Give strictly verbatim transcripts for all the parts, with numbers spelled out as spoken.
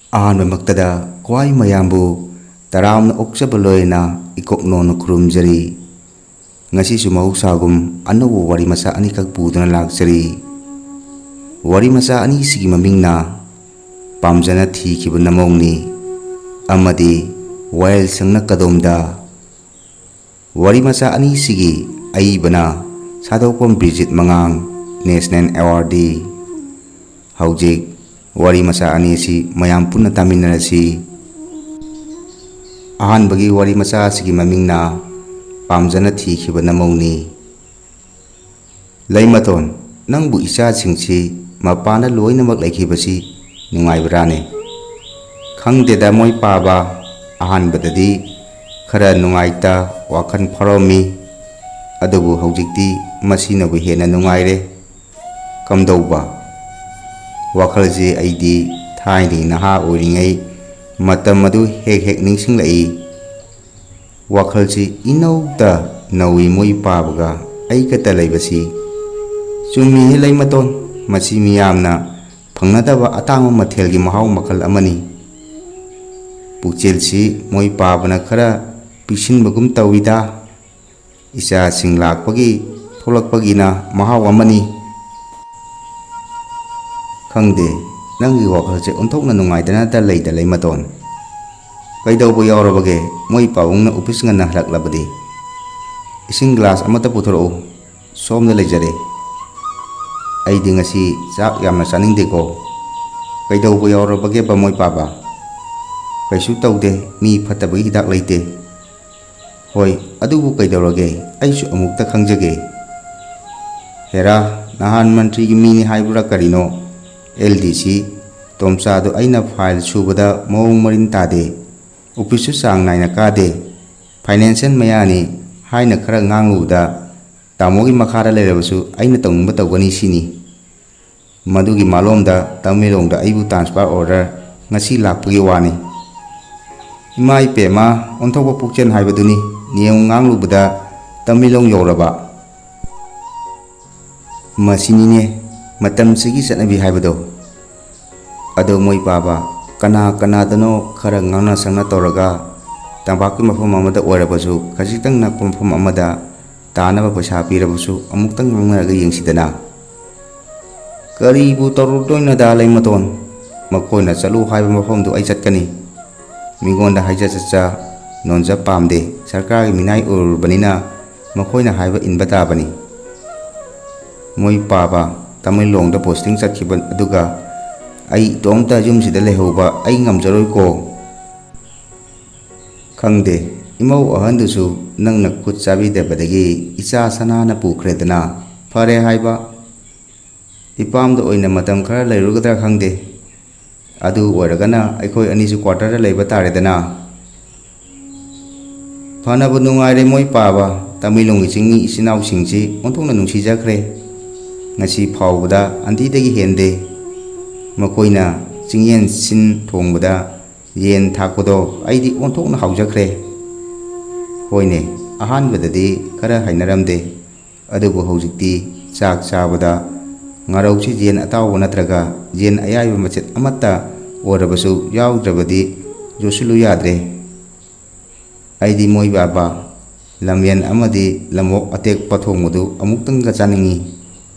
ꯑꯍꯥꯟꯕꯃꯛꯇꯗ ꯈ꯭ꯋꯥꯏ ꯃꯌꯥꯝꯕꯨ ꯇꯔꯥꯝꯅ ꯑꯣꯛꯆꯕ ꯂꯣꯏꯅ ꯏꯀꯣꯛꯅꯣꯅ ꯈꯨꯔꯨꯝꯖꯔꯤ꯫ ꯉꯁꯤꯁꯨ ꯃꯍꯧꯁꯥꯒꯨꯝ ꯑꯅꯧꯕ ꯋꯥꯔꯤ ꯃꯆꯥ ꯑꯅꯤꯈꯛ ꯄꯨꯗꯨꯅ ꯂꯥꯛꯆꯔꯤ꯫ ꯋꯥꯔꯤ ꯃꯆꯥ ꯑꯅꯤꯁꯤꯒꯤ ꯃꯃꯤꯡꯅ ꯄꯥꯝꯖꯅ ꯊꯤꯈꯤꯕ ꯅꯃꯧꯅꯤ ꯑꯃꯗꯤ ꯋꯥꯌꯦꯜ ꯁꯪꯅ ꯀꯗꯣꯝꯗ꯫ ꯋꯥꯔꯤ ꯃꯆꯥ ꯑꯅꯤꯁꯤꯒꯤ ꯑꯏꯕꯅ ꯁꯥꯗꯣꯛꯄꯝ ꯕ꯭ꯔꯤꯖꯤꯠ ꯃꯉꯥꯡ, National Awardee꯫ ꯍꯧꯖꯤꯛ ꯋꯥꯔꯤ ꯃꯆꯥ ꯑꯅꯤ ꯑꯁꯤ ꯃꯌꯥꯝ ꯄꯨꯟꯅ ꯇꯥꯃꯤꯟꯅꯔꯁꯤ꯫ ꯑꯍꯥꯟꯕꯒꯤ ꯋꯥꯔꯤ ꯃꯆꯥ ꯑꯁꯤꯒꯤ ꯃꯃꯤꯡꯅ ꯄꯥꯝꯖꯅ ꯊꯤꯈꯤꯕ ꯅꯃꯧꯅꯤ꯫ ꯂꯩꯃꯇꯣꯟ, ꯅꯪꯕꯨ ꯏꯆꯥꯁꯤꯡꯁꯤ ꯃꯄꯥꯟꯗ ꯂꯣꯏꯅꯃꯛ ꯂꯩꯈꯤꯕꯁꯤ ꯅꯨꯡꯉꯥꯏꯕ꯭ꯔꯥꯅꯦ? ꯈꯪꯗꯦꯗ ꯃꯣꯏ ꯄꯥꯕ, ꯑꯍꯥꯟꯕꯗꯗꯤ ꯈꯔ ꯅꯨꯡꯉꯥꯏꯇ ꯋꯥꯈꯜ ꯐꯥꯎꯔꯝꯃꯤ, ꯑꯗꯨꯕꯨ ꯍꯧꯖꯤꯛꯇꯤ ꯃꯁꯤꯅꯕꯨ ꯍꯦꯟꯅ ꯅꯨꯡꯉꯥꯏꯔꯦ꯫ ꯀꯝꯗꯧꯕ? ꯋꯥꯈꯜꯁꯤ ꯑꯩꯗꯤ ꯊꯥꯏꯅꯒꯤ ꯅꯍꯥ ꯑꯣꯏꯔꯤꯉꯩ ꯃꯇꯝ ꯑꯗꯨ ꯍꯦꯛ ꯍꯦꯛ ꯅꯤꯡꯁꯤꯡꯂꯛꯏ꯫ ꯋꯥꯈꯜꯁꯤ ꯏꯅꯧꯗ ꯅꯧꯏ ꯃꯣꯏ ꯄꯥꯕꯒ ꯑꯩꯒꯇ ꯂꯩꯕꯁꯤ꯫ ꯆꯨꯝꯃꯤꯍꯦ ꯂꯩꯃꯇꯣꯟ, ꯃꯁꯤ ꯃꯤꯌꯥꯝꯅ ꯐꯪꯅꯗꯕ ꯑꯇꯥꯡꯕ ꯃꯊꯦꯜꯒꯤ ꯃꯍꯥꯎ ꯃꯈꯜ ꯑꯃꯅꯤ꯫ ꯄꯨꯛꯆꯦꯜꯁꯤ ꯃꯣꯏ ꯄꯥꯕꯅ ꯈꯔ ꯄꯤꯛꯁꯤꯟꯕꯒꯨꯝ ꯇꯧꯏꯗ꯫ ꯏꯆꯥꯁꯤꯡ ꯂꯥꯛꯄꯒꯤ ꯊꯣꯛꯂꯛꯄꯒꯤꯅ ꯃꯍꯥꯎ ꯑꯃꯅꯤ꯫ ꯈꯪꯗꯦ, ꯅꯪꯒꯤ ꯋꯥꯈꯜꯁꯦ ꯑꯣꯟꯊꯣꯛꯅ ꯅꯨꯡꯉꯥꯏꯗꯅꯇ ꯂꯩꯗ ꯂꯩꯃꯇꯣꯟ꯫ ꯀꯩꯗꯧꯕ ꯌꯥꯎꯔꯕꯒꯦ? ꯃꯣꯏ ꯄꯥꯕꯨꯡꯅ ꯑꯣꯐꯤꯁ ꯉꯟꯅ ꯍꯜꯂꯛꯂꯕꯗꯤ? ꯏꯁꯤꯡ ꯒ꯭ꯂꯥꯁ ꯑꯃꯠꯇ ꯄꯨꯊꯣꯔꯛꯎ, ꯁꯣꯝꯗ ꯂꯩꯖꯔꯦ꯫ ꯑꯩꯗꯤ ꯉꯁꯤ ꯆꯥꯛ ꯌꯥꯝꯅ ꯆꯥꯅꯤꯡꯗꯦꯀꯣ꯫ ꯀꯩꯗꯧꯕ ꯌꯥꯎꯔꯕꯒꯦꯕ ꯃꯣꯏ ꯄꯥꯕ? ꯀꯩꯁꯨ ꯇꯧꯗꯦ, ꯃꯤ ꯐꯠꯇꯕꯒꯤ ꯍꯤꯗꯥꯛ ꯂꯩꯇꯦ꯫ ꯍꯣꯏ, ꯑꯗꯨꯕꯨ ꯀꯩꯗꯧꯔꯒꯦ? ꯑꯩꯁꯨ ꯑꯃꯨꯛꯇ ꯈꯪꯖꯒꯦ꯫ ꯍꯦꯔꯥ, ꯅꯍꯥꯟ ꯃꯟꯇ꯭ꯔꯤꯒꯤ ꯃꯤꯅꯤ ꯍꯥꯏꯕ꯭ꯔꯥ ꯀꯔꯤꯅꯣ, ꯑꯦꯜ ꯗꯤ ꯁꯤ ꯇꯣꯝꯆꯥꯗꯣ ꯑꯩꯅ ꯐꯥꯏꯜ ꯁꯨꯕꯗ ꯃꯑꯣꯡ ꯃꯔꯤꯟ ꯇꯥꯗꯦ, ꯑꯣꯐꯤꯁꯁꯨ ꯆꯥꯡ ꯅꯥꯏꯅ ꯀꯥꯗꯦ, ꯐꯥꯏꯅꯥꯟꯁꯤꯌꯦꯜ ꯃꯌꯥꯅꯤ ꯍꯥꯏꯅ ꯈꯔ ꯉꯥꯡꯂꯨꯕꯗ ꯇꯥꯃꯣꯒꯤ ꯃꯈꯥꯗ ꯂꯩꯔꯕꯁꯨ ꯑꯩꯅ ꯇꯧꯅꯤꯡꯕ ꯇꯧꯒꯅꯤ ꯁꯤꯅꯤ꯫ ꯃꯗꯨꯒꯤ ꯃꯥꯂꯣꯝꯗ ꯇꯃꯦꯡꯂꯣꯡꯗ ꯑꯩꯕꯨ ꯇ꯭ꯔꯥꯟꯁꯐꯔ ꯑꯣꯔꯗꯔ ꯉꯁꯤ ꯂꯥꯛꯄꯒꯤ ꯋꯥꯅꯤ꯫ ꯏꯃꯥ ꯏꯄꯦꯝꯃ, ꯑꯣꯟꯊꯣꯛꯄ ꯄꯨꯛꯆꯦꯜ ꯍꯥꯏꯕꯗꯨꯅꯤ, ꯅꯤꯌꯣꯝ ꯉꯥꯡꯂꯨꯕꯗ ꯇꯃꯦꯡꯂꯣꯡ ꯌꯧꯔꯕ꯫ ꯃꯁꯤꯅꯤꯅꯦ ꯃꯇꯝꯁꯤꯒꯤ ꯆꯠꯅꯕꯤ ꯍꯥꯏꯕꯗꯣ꯫ ꯑꯗꯣ ꯃꯣꯏ ꯄꯥꯕ, ꯀꯅꯥ ꯀꯅꯥꯗꯅꯣ ꯈꯔ ꯉꯥꯡꯅ ꯁꯛꯅ ꯇꯧꯔꯒ, ꯇꯝꯄꯥꯛꯀꯤ ꯃꯐꯝ ꯑꯃꯗ ꯑꯣꯏꯔꯕꯁꯨ, ꯈꯖꯤꯛꯇꯪ ꯅꯛꯄ ꯃꯐꯝ ꯑꯃꯗ ꯇꯥꯅꯕ ꯄꯩꯁꯥ ꯄꯤꯔꯕꯁꯨ, ꯑꯃꯨꯛꯇꯪ ꯉꯥꯡꯅꯔꯒ ꯌꯦꯡꯁꯤꯗꯅ꯫ ꯀꯔꯤꯕꯨ ꯇꯧꯔꯨꯗꯣꯏꯅꯣꯗ ꯂꯩꯃꯇꯣꯟ? ꯃꯈꯣꯏꯅ ꯆꯠꯂꯨ ꯍꯥꯏꯕ ꯃꯐꯝꯗꯨ ꯑꯩ ꯆꯠꯀꯅꯤ꯫ ꯃꯤꯉꯣꯟꯗ ꯍꯥꯏꯖ ꯆꯠꯆ ꯅꯣꯟꯖ ꯄꯥꯝꯗꯦ꯫ ꯁꯔꯀꯥꯔꯒꯤ ꯃꯤꯅꯥꯏ ꯑꯣꯏꯔꯨꯔꯕꯅꯤꯅ ꯃꯈꯣꯏꯅ ꯍꯥꯏꯕ ꯏꯟꯕ ꯇꯥꯕꯅꯤ꯫ ꯃꯣꯏ ꯄꯥꯕ ꯇꯃꯦꯡꯂꯣꯡꯗ ꯄꯣꯁꯇꯤꯡ ꯆꯠꯈꯤꯕ ꯑꯗꯨꯒ ꯑꯩ ꯏꯇꯣꯝꯇ ꯌꯨꯝꯁꯤꯗ ꯂꯩꯍꯧꯕ ꯑꯩ ꯉꯝꯖꯔꯣꯏꯀꯣ꯫ ꯈꯪꯗꯦ, ꯏꯃꯧ ꯑꯍꯟꯗꯨꯁꯨ ꯅꯪꯅ ꯈꯨꯠ ꯆꯥꯕꯤꯗꯕꯗꯒꯤ ꯏꯆꯥ ꯁꯅꯥꯅ ꯄꯨꯈ꯭ꯔꯦꯗꯅ꯫ ꯐꯔꯦ ꯍꯥꯏꯕ, ꯏꯄꯥꯝꯗ ꯑꯣꯏꯅ ꯃꯇꯝ ꯈꯔ ꯂꯩꯔꯨꯒꯗ꯭ꯔꯥ ꯈꯪꯗꯦ꯫ ꯑꯗꯨ ꯑꯣꯏꯔꯒꯅ ꯑꯩꯈꯣꯏ ꯑꯅꯤꯁꯨ ꯀ꯭ꯋꯥꯇꯔꯗ ꯂꯩꯕ ꯇꯥꯔꯦꯗꯅ꯫ ꯐꯅꯕꯨ ꯅꯨꯡꯉꯥꯏꯔꯦ ꯃꯣꯏ ꯄꯥꯕ, ꯇꯃꯦꯡꯂꯣꯡꯒꯤ ꯆꯤꯡꯃꯤ ꯏꯆꯤꯟ ꯏꯅꯥꯎꯁꯤꯡꯁꯤ ꯑꯣꯟꯊꯣꯛꯅ ꯅꯨꯡꯁꯤꯖꯈ꯭ꯔꯦ꯫ ꯉꯁꯤ ꯐꯥꯎꯕꯗ ꯑꯟꯇꯤꯗꯒꯤ ꯍꯦꯟꯗꯦ꯫ ꯃꯈꯣꯏꯅ ꯆꯤꯡꯌꯦꯟ ꯁꯤꯟ ꯊꯣꯡꯕꯗ ꯌꯦꯟ ꯊꯥꯛꯄꯗꯣ ꯑꯩꯗꯤ ꯑꯣꯟꯊꯣꯛꯅ ꯍꯥꯎꯖꯈ꯭ꯔꯦ꯫ ꯍꯣꯏꯅꯦ, ꯑꯍꯥꯟꯕꯗꯗꯤ ꯈꯔ ꯍꯩꯅꯔꯝꯗꯦ, ꯑꯗꯨꯕꯨ ꯍꯧꯖꯤꯛꯇꯤ ꯆꯥꯛ ꯆꯥꯕꯗ ꯉꯥꯔꯧꯁꯤ ꯌꯦꯟ ꯑꯇꯥꯎꯕ ꯅꯠꯇ꯭ꯔꯒ ꯌꯦꯟ ꯑꯌꯥꯏꯕ ꯃꯆꯦꯠ ꯑꯃꯠꯇ ꯑꯣꯏꯔꯕꯁꯨ ꯌꯥꯎꯗ꯭ꯔꯕꯗꯤ ꯌꯣꯠꯁꯤꯜꯂꯨ ꯌꯥꯗ꯭ꯔꯦ꯫ ꯑꯩꯗꯤ ꯃꯣꯏ ꯕꯥꯕꯥ, ꯂꯝꯌꯦꯟ ꯑꯃꯗꯤ ꯂꯝꯑꯣꯛ ꯑꯇꯦꯛꯄ ꯊꯣꯡꯕꯗꯨ ꯑꯃꯨꯛꯇꯪꯒ ꯆꯥꯅꯤꯡꯏ꯫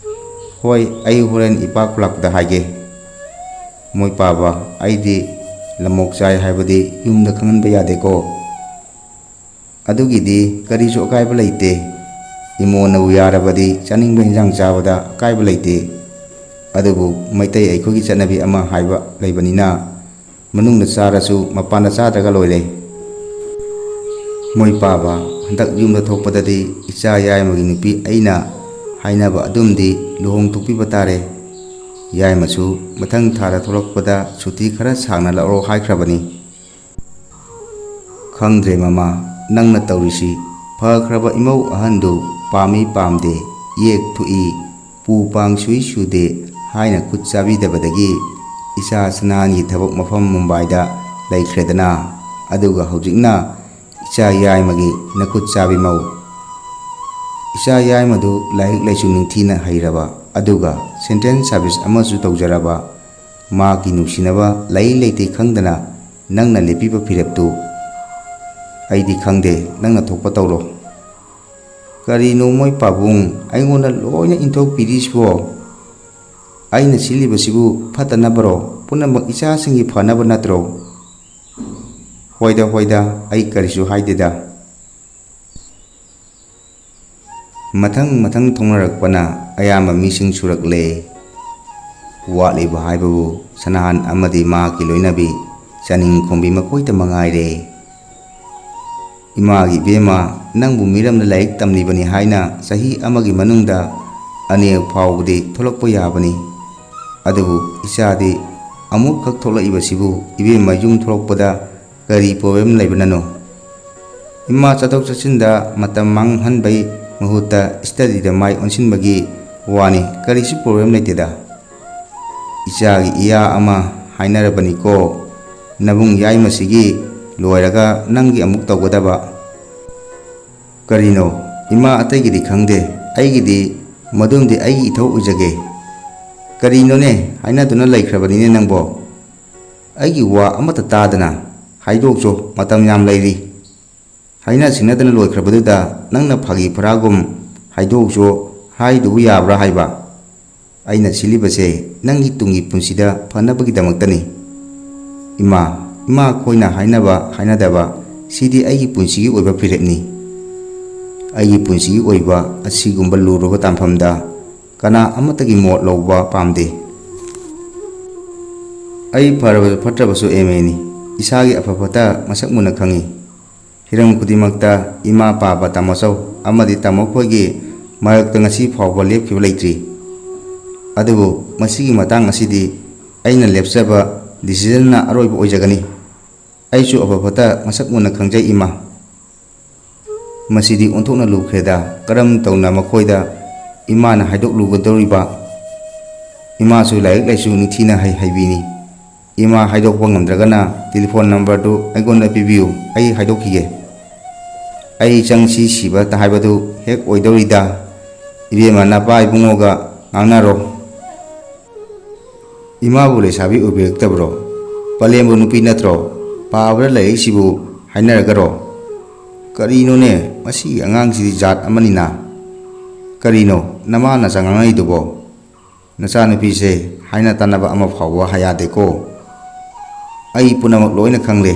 ꯍꯣꯏ, ꯑꯩ ꯍꯣꯔꯦꯟ ꯏꯄꯥ ꯈꯨꯂꯥꯛꯄꯗ ꯍꯥꯏꯒꯦ꯫ ꯃꯣꯏ ꯄꯥꯕ, ꯑꯩꯗꯤ ꯂꯝꯑꯣꯛ ꯆꯥꯏ ꯍꯥꯏꯕꯗꯤ ꯌꯨꯝꯗ ꯈꯪꯍꯟꯕ ꯌꯥꯗꯦꯀꯣ꯫ ꯑꯗꯨꯒꯤꯗꯤ ꯀꯔꯤꯁꯨ ꯑꯀꯥꯏꯕ ꯂꯩꯇꯦ꯫ ꯏꯃꯣꯅꯕꯨ ꯌꯥꯔꯕꯗꯤ ꯆꯥꯅꯤꯡꯕ ꯍꯤꯟꯖꯥꯡ ꯆꯥꯕꯗ ꯑꯀꯥꯏꯕ ꯂꯩꯇꯦ꯫ ꯑꯗꯨꯕꯨ ꯃꯩꯇꯩ ꯑꯩꯈꯣꯏꯒꯤ ꯆꯠꯅꯕꯤ ꯑꯃ ꯍꯥꯏꯕ ꯂꯩꯕꯅꯤꯅ, ꯃꯅꯨꯡꯗ ꯆꯥꯔꯁꯨ ꯃꯄꯥꯟꯗ ꯆꯥꯗ꯭ꯔꯒ ꯂꯣꯏꯔꯦ꯫ ꯃꯣꯏ ꯄꯥꯕ, ꯍꯟꯗꯛ ꯌꯨꯝꯗ ꯊꯣꯛꯄꯗꯗꯤ ꯏꯆꯥ ꯌꯥꯏꯃꯒꯤ ꯅꯨꯄꯤ ꯑꯩꯅ ꯍꯥꯏꯅꯕ ꯑꯗꯨꯝꯗꯤ ꯂꯨꯍꯣꯡ ꯊꯣꯛꯄꯤꯕ ꯇꯥꯔꯦ꯫ ꯌꯥꯏꯃꯁꯨ ꯃꯊꯪ ꯊꯥꯗ ꯊꯣꯛꯂꯛꯄꯗ ꯁꯨꯇꯤ ꯈꯔ ꯁꯥꯡꯅ ꯂꯧꯔꯣ ꯍꯥꯏꯈ꯭ꯔꯕꯅꯤ꯫ ꯈꯪꯗ꯭ꯔꯦ ꯃꯃꯥ, ꯅꯪꯅ ꯇꯧꯔꯤꯁꯤ꯫ ꯐꯈ꯭ꯔꯕ ꯏꯃꯧ ꯑꯍꯟꯗꯨ ꯄꯥꯝꯃꯤ ꯄꯥꯝꯗꯦ, ꯌꯦꯛ ꯊꯣꯛꯏ, ꯄꯨ ꯄꯥꯡ ꯁꯨꯏ ꯁꯨꯗꯦ ꯍꯥꯏꯅ ꯈꯨꯠ ꯆꯥꯕꯤꯗꯕꯗꯒꯤ ꯏꯆꯥ ꯁꯅꯥꯍꯟꯒꯤ ꯊꯕꯛ ꯃꯐꯝ ꯃꯨꯝꯕꯥꯏꯗ ꯂꯩꯈ꯭ꯔꯦꯗꯅ꯫ ꯑꯗꯨꯒ ꯍꯧꯖꯤꯛꯅ ꯏꯆꯥ ꯌꯥꯏꯃꯒꯤ ꯅꯈꯨꯠ ꯆꯥꯕꯤ ꯃꯧ꯫ ꯏꯆꯥ ꯌꯥꯏꯃꯗꯨ ꯂꯥꯏꯔꯤꯛ ꯂꯥꯏꯁꯨ ꯅꯤꯡꯊꯤꯅ ꯍꯩꯔꯕ, ꯑꯗꯨꯒ ꯁꯦꯟꯇ꯭ꯔꯦꯜ ꯁꯥꯔꯚꯤꯁ ꯑꯃꯁꯨ ꯇꯧꯖꯔꯕ, ꯃꯥꯒꯤ ꯅꯨꯡꯁꯤꯅꯕ ꯂꯩ ꯂꯩꯇꯦ ꯈꯪꯗꯅ ꯅꯪꯅ ꯂꯦꯞꯄꯤꯕ ꯐꯤꯔꯦꯞꯇꯨ ꯑꯩꯗꯤ ꯈꯪꯗꯦ, ꯅꯪꯅ ꯊꯣꯛꯄ ꯇꯧꯔꯣ꯫ ꯀꯔꯤꯅꯣ ꯃꯣꯏ ꯄꯥꯕꯨꯡ ꯑꯩꯉꯣꯟꯗ ꯂꯣꯏꯅ ꯏꯟꯊꯣꯛꯄꯤꯔꯤꯁꯤꯕꯣ? ꯑꯩꯅ ꯁꯤꯜꯂꯤꯕꯁꯤꯕꯨ ꯐꯠꯇꯅꯕꯔꯣ? ꯄꯨꯝꯅꯃꯛ ꯏꯆꯥꯁꯤꯡꯒꯤ ꯐꯅꯕ ꯅꯠꯇ꯭ꯔꯣ? ꯍꯣꯏꯗ, ꯍꯣꯏꯗ, ꯑꯩ ꯀꯔꯤꯁꯨ ꯍꯥꯏꯗꯦꯗ꯫ ꯃꯊꯪ ꯃꯊꯪ ꯊꯣꯡꯅꯔꯛꯄꯅ ꯑꯌꯥꯝꯕ ꯃꯤꯁꯤꯡ ꯁꯨꯔꯛꯂꯦ꯫ ꯋꯥꯠꯂꯤꯕ ꯍꯥꯏꯕꯕꯨ ꯁꯅꯥꯍꯟ ꯑꯃꯗꯤ ꯃꯍꯥꯛꯀꯤ ꯂꯣꯏꯅꯕꯤ ꯆꯥꯅꯤꯡ ꯈꯣꯝꯕꯤ ꯃꯈꯣꯏꯗ ꯃꯉꯥꯏꯔꯦ꯫ ꯏꯃꯥꯒꯤ ꯏꯕꯦꯝꯃ, ꯅꯪꯕꯨ ꯃꯤꯔꯝꯗ ꯂꯥꯏꯔꯤꯛ ꯇꯝꯂꯤꯕꯅꯤ ꯍꯥꯏꯅ ꯆꯍꯤ ꯑꯃꯒꯤ ꯃꯅꯨꯡꯗ ꯑꯅꯤꯔꯛ ꯐꯥꯎꯕꯗꯤ ꯊꯣꯛꯂꯛꯄ ꯌꯥꯕꯅꯤ꯫ ꯑꯗꯨꯕꯨ ꯏꯆꯥꯗꯤ ꯑꯃꯨꯛꯈꯛ ꯊꯣꯛꯂꯛꯏꯕꯁꯤꯕꯨ ꯏꯕꯦꯝꯃ ꯌꯨꯝ ꯊꯣꯛꯂꯛꯄꯗ ꯀꯔꯤ problem ꯂꯩꯕꯅꯅꯣ? ꯏꯃꯥ ꯆꯠꯊꯣꯛ ꯆꯠꯁꯤꯟꯗ ꯃꯇꯝ ꯃꯥꯡꯍꯟꯕꯩ ꯃꯍꯨꯠꯇ studyꯗ ꯃꯥꯏ ꯑꯣꯟꯁꯤꯟꯕꯒꯤ ꯋꯥꯅꯤ, ꯀꯔꯤꯁꯨ problem ꯂꯩꯇꯦꯗ꯫ ꯏꯆꯥꯒꯤ ꯏꯌꯥ ꯑꯃ ꯍꯥꯏꯅꯔꯕꯅꯤꯀꯣ, ꯅꯕꯨꯡ ꯌꯥꯏꯃꯁꯤꯒꯤ ꯂꯣꯏꯔꯒ ꯅꯪꯒꯤ ꯑꯃꯨꯛ ꯇꯧꯒꯗꯕ꯫ ꯀꯔꯤꯅꯣ? ꯏꯃꯥ ꯑꯇꯩꯒꯤꯗꯤ ꯈꯪꯗꯦ, ꯑꯩꯒꯤꯗꯤ ꯃꯗꯨꯝꯗꯤ ꯑꯩꯒꯤ ꯏꯊꯧ ꯑꯣꯏꯖꯒꯦ꯫ ꯀꯔꯤꯅꯣꯅꯦ, ꯍꯥꯏꯅꯗꯨꯅ ꯂꯩꯈ꯭ꯔꯕꯅꯤꯅꯦ ꯅꯪꯕꯣ? ꯑꯩꯒꯤ ꯋꯥ ꯑꯃꯠꯇ ꯇꯥꯗꯅ ꯍꯥꯏꯗꯣꯛꯆꯣ, ꯃꯇꯝ ꯌꯥꯝ ꯂꯩꯔꯤ꯫ ꯍꯥꯏꯅ ꯁꯤꯡꯅꯗꯅ ꯂꯣꯏꯈ꯭ꯔꯕꯗꯨꯗ ꯅꯪꯅ ꯐꯥꯒꯤ ꯐꯔꯥꯒꯨꯝ ꯍꯥꯏꯗꯣꯛꯆꯣ ꯍꯥꯏꯗꯨꯕꯨ ꯌꯥꯕ꯭ꯔꯥ ꯍꯥꯏꯕ? ꯑꯩꯅ ꯁꯤꯜꯂꯤꯕꯁꯦ ꯅꯪꯒꯤ ꯇꯨꯡꯒꯤ ꯄꯨꯟꯁꯤꯗ ꯐꯅꯕꯒꯤꯗꯃꯛꯇꯅꯤ꯫ ꯏꯃꯥ, ꯏꯃꯥ ꯑꯩꯈꯣꯏꯅ ꯍꯥꯏꯅꯕ ꯍꯥꯏꯅꯗꯕ, ꯁꯤꯗꯤ ꯑꯩꯒꯤ ꯄꯨꯟꯁꯤꯒꯤ ꯑꯣꯏꯕ ꯐꯤꯔꯦꯞꯅꯤ꯫ ꯑꯩꯒꯤ ꯄꯨꯟꯁꯤꯒꯤ ꯑꯣꯏꯕ ꯑꯁꯤꯒꯨꯝꯕ ꯂꯨꯔꯕ ꯇꯥꯟꯐꯝꯗ ꯀꯅꯥ ꯑꯃꯠꯇꯒꯤ ꯃꯣꯠ ꯂꯧꯕ ꯄꯥꯝꯗꯦ꯫ ꯑꯩ ꯐꯔꯕꯁꯨ ꯐꯠꯇ꯭ꯔꯕꯁꯨ ꯑꯦꯝ ꯑꯦꯅꯤ꯫ ꯏꯁꯥꯒꯤ ꯑꯐ ꯐꯠꯇ ꯃꯁꯛ ꯃꯨꯟꯅ ꯈꯪꯏ꯫ ꯍꯤꯔꯝ ꯈꯨꯗꯤꯡꯃꯛꯇ ꯏꯃꯥ ꯄꯥꯕ ꯇꯥꯃꯣꯆꯧ ꯑꯃꯗꯤ ꯇꯥꯃꯣ ꯈꯣꯏꯒꯤ ꯃꯔꯛꯇ ꯉꯁꯤ ꯐꯥꯎꯕ ꯂꯦꯞꯈꯤꯕ ꯂꯩꯇ꯭ꯔꯤ꯫ ꯑꯗꯨꯕꯨ ꯃꯁꯤꯒꯤ ꯃꯇꯥꯡ ꯑꯁꯤꯗꯤ ꯑꯩꯅ ꯂꯦꯞꯆꯕ decisionꯅ ꯑꯔꯣꯏꯕ ꯑꯣꯏꯖꯒꯅꯤ꯫ ꯑꯩꯁꯨ ꯑꯐ ꯐꯠꯇ ꯃꯁꯛ ꯃꯨꯟꯅ ꯈꯪꯖꯩ ꯏꯃꯥ꯫ ꯃꯁꯤꯗꯤ ꯑꯣꯟꯊꯣꯛꯅ ꯂꯨꯈ꯭ꯔꯦꯗ꯫ ꯀꯔꯝ ꯇꯧꯅ ꯃꯈꯣꯏꯗ ꯏꯃꯥꯅ ꯍꯥꯏꯗꯣꯛꯂꯨꯒꯗꯧꯔꯤꯕ? ꯏꯃꯥꯁꯨ ꯂꯥꯏꯔꯤꯛ ꯂꯥꯏꯁꯨ ꯅꯤꯡꯊꯤꯅ ꯍꯩ ꯍꯩꯕꯤꯅꯤ꯫ ꯏꯃꯥ ꯍꯥꯏꯗꯣꯛꯄ ꯉꯝꯗ꯭ꯔꯒꯅ telephone numberꯗꯨ ꯑꯩꯉꯣꯟꯗ ꯄꯤꯕꯤꯌꯨ, ꯑꯩ ꯍꯥꯏꯗꯣꯛꯈꯤꯒꯦ꯫ ꯑꯩ ꯆꯪꯁꯤ ꯁꯤꯕ ꯍꯥꯏꯕꯗꯨ ꯍꯦꯛ ꯑꯣꯏꯗꯧꯔꯤꯗ꯫ ꯏꯕꯦꯝꯃ ꯅꯄꯥ ꯏꯕꯨꯡꯉꯣꯒ ꯉꯥꯡꯅꯔꯣ꯫ ꯏꯃꯥꯕꯨ ꯂꯩꯁꯥꯕꯤ ꯎꯕꯤꯔꯛꯇꯕ꯭ꯔꯣ? ꯄꯂꯦꯝꯕꯨ ꯅꯨꯄꯤ ꯅꯠꯇ꯭ꯔꯣ? ꯄꯥꯕ꯭ꯔꯥ ꯂꯥꯏꯔꯤꯛꯁꯤꯕꯨ ꯍꯥꯏꯅꯔꯒꯔꯣ? ꯀꯔꯤꯅꯣꯅꯦ, ꯃꯁꯤꯒꯤ ꯑꯉꯥꯡꯁꯤꯗꯤ ꯖꯥꯠ ꯑꯃꯅꯤꯅ꯫ ꯀꯔꯤꯅꯣ ꯅꯃꯥ ꯅꯆꯥ ꯉꯥꯡꯅꯩꯗꯨꯕꯣ? ꯅꯆꯥꯅꯨꯄꯤꯁꯦ ꯍꯥꯏꯅ ꯇꯥꯟꯅꯕ ꯑꯃ ꯐꯥꯎꯕ ꯌꯥꯗꯦꯀꯣ꯫ ꯑꯩ ꯄꯨꯝꯅꯃꯛ ꯂꯣꯏꯅ ꯈꯪꯂꯦ꯫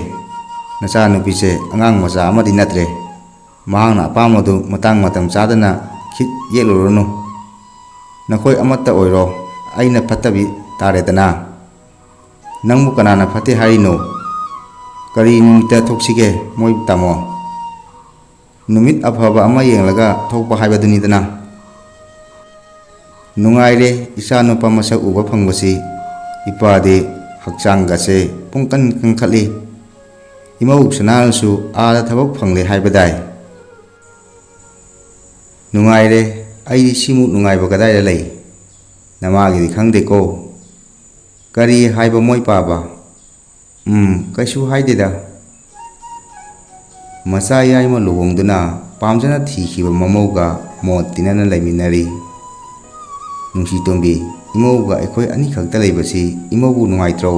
ꯅꯆꯥꯅꯨꯄꯤꯁꯦ ꯑꯉꯥꯡ ꯃꯆꯥ ꯑꯃꯗꯤ ꯅꯠꯇ꯭ꯔꯦ꯫ ꯃꯍꯥꯛꯅ ꯑꯄꯥꯝꯕꯗꯨ ꯃꯇꯥꯡ ꯃꯇꯝ ꯆꯥꯗꯅ ꯈꯤꯠ ꯌꯦꯠꯂꯨꯔꯅꯨ꯫ ꯅꯈꯣꯏ ꯑꯃꯠꯇ ꯑꯣꯏꯔꯣ, ꯑꯩꯅ ꯐꯠꯇꯕꯤ ꯇꯥꯔꯦꯗꯅ꯫ ꯅꯪꯕꯨ ꯀꯅꯥꯅ ꯐꯠꯇꯦ ꯍꯥꯏꯔꯤꯅꯣ? ꯀꯔꯤ ꯅꯨꯃꯤꯠꯇ ꯊꯣꯛꯁꯤꯒꯦ ꯃꯣꯏ ꯇꯥꯃꯣ? ꯅꯨꯃꯤꯠ ꯑꯐꯕ ꯑꯃ ꯌꯦꯡꯂꯒ ꯊꯣꯛꯄ ꯍꯥꯏꯕꯗꯨꯅꯤꯗꯅ꯫ ꯅꯨꯡꯉꯥꯏꯔꯦ ꯏꯆꯥ ꯅꯨꯄꯥ ꯃꯁꯛ ꯎꯕ ꯐꯪꯕꯁꯤ꯫ ꯏꯄꯥꯗꯤ ꯍꯛꯆꯥꯡꯒꯁꯦ ꯄꯨꯡꯀꯟ ꯀꯟꯈꯠꯂꯤ꯫ ꯏꯃꯧ ꯁꯅꯥꯅꯁꯨ ꯑꯥꯗ ꯊꯕꯛ ꯐꯪꯂꯦ ꯍꯥꯏꯕꯗꯥꯏ? ꯅꯨꯡꯉꯥꯏꯔꯦ꯫ ꯑꯩꯗꯤ ꯁꯤꯃꯨꯛ ꯅꯨꯡꯉꯥꯏꯕ ꯀꯗꯥꯏꯗ ꯂꯩ? ꯅꯃꯥꯒꯤꯗꯤ ꯈꯪꯗꯦꯀꯣ꯫ ꯀꯔꯤ ꯍꯥꯏꯕ ꯃꯣꯏ ꯄꯥꯕ? ꯎꯝ, ꯀꯩꯁꯨ ꯍꯥꯏꯗꯦꯗ꯫ ꯃꯆꯥ ꯌꯥꯏꯃ ꯂꯨꯍꯣꯡꯗꯨꯅ ꯄꯥꯝꯖꯅ ꯊꯤꯈꯤꯕ ꯃꯃꯧꯒ ꯃꯣꯠ ꯇꯤꯟꯅꯅ ꯂꯩꯃꯤꯟꯅꯔꯤ꯫ ꯅꯨꯡꯁꯤ ꯇꯣꯝꯕꯤ, ꯏꯃꯧꯒ ꯑꯩꯈꯣꯏ ꯑꯅꯤꯈꯛꯇ ꯂꯩꯕꯁꯤ ꯏꯃꯧꯕꯨ ꯅꯨꯡꯉꯥꯏꯇ꯭ꯔꯣ?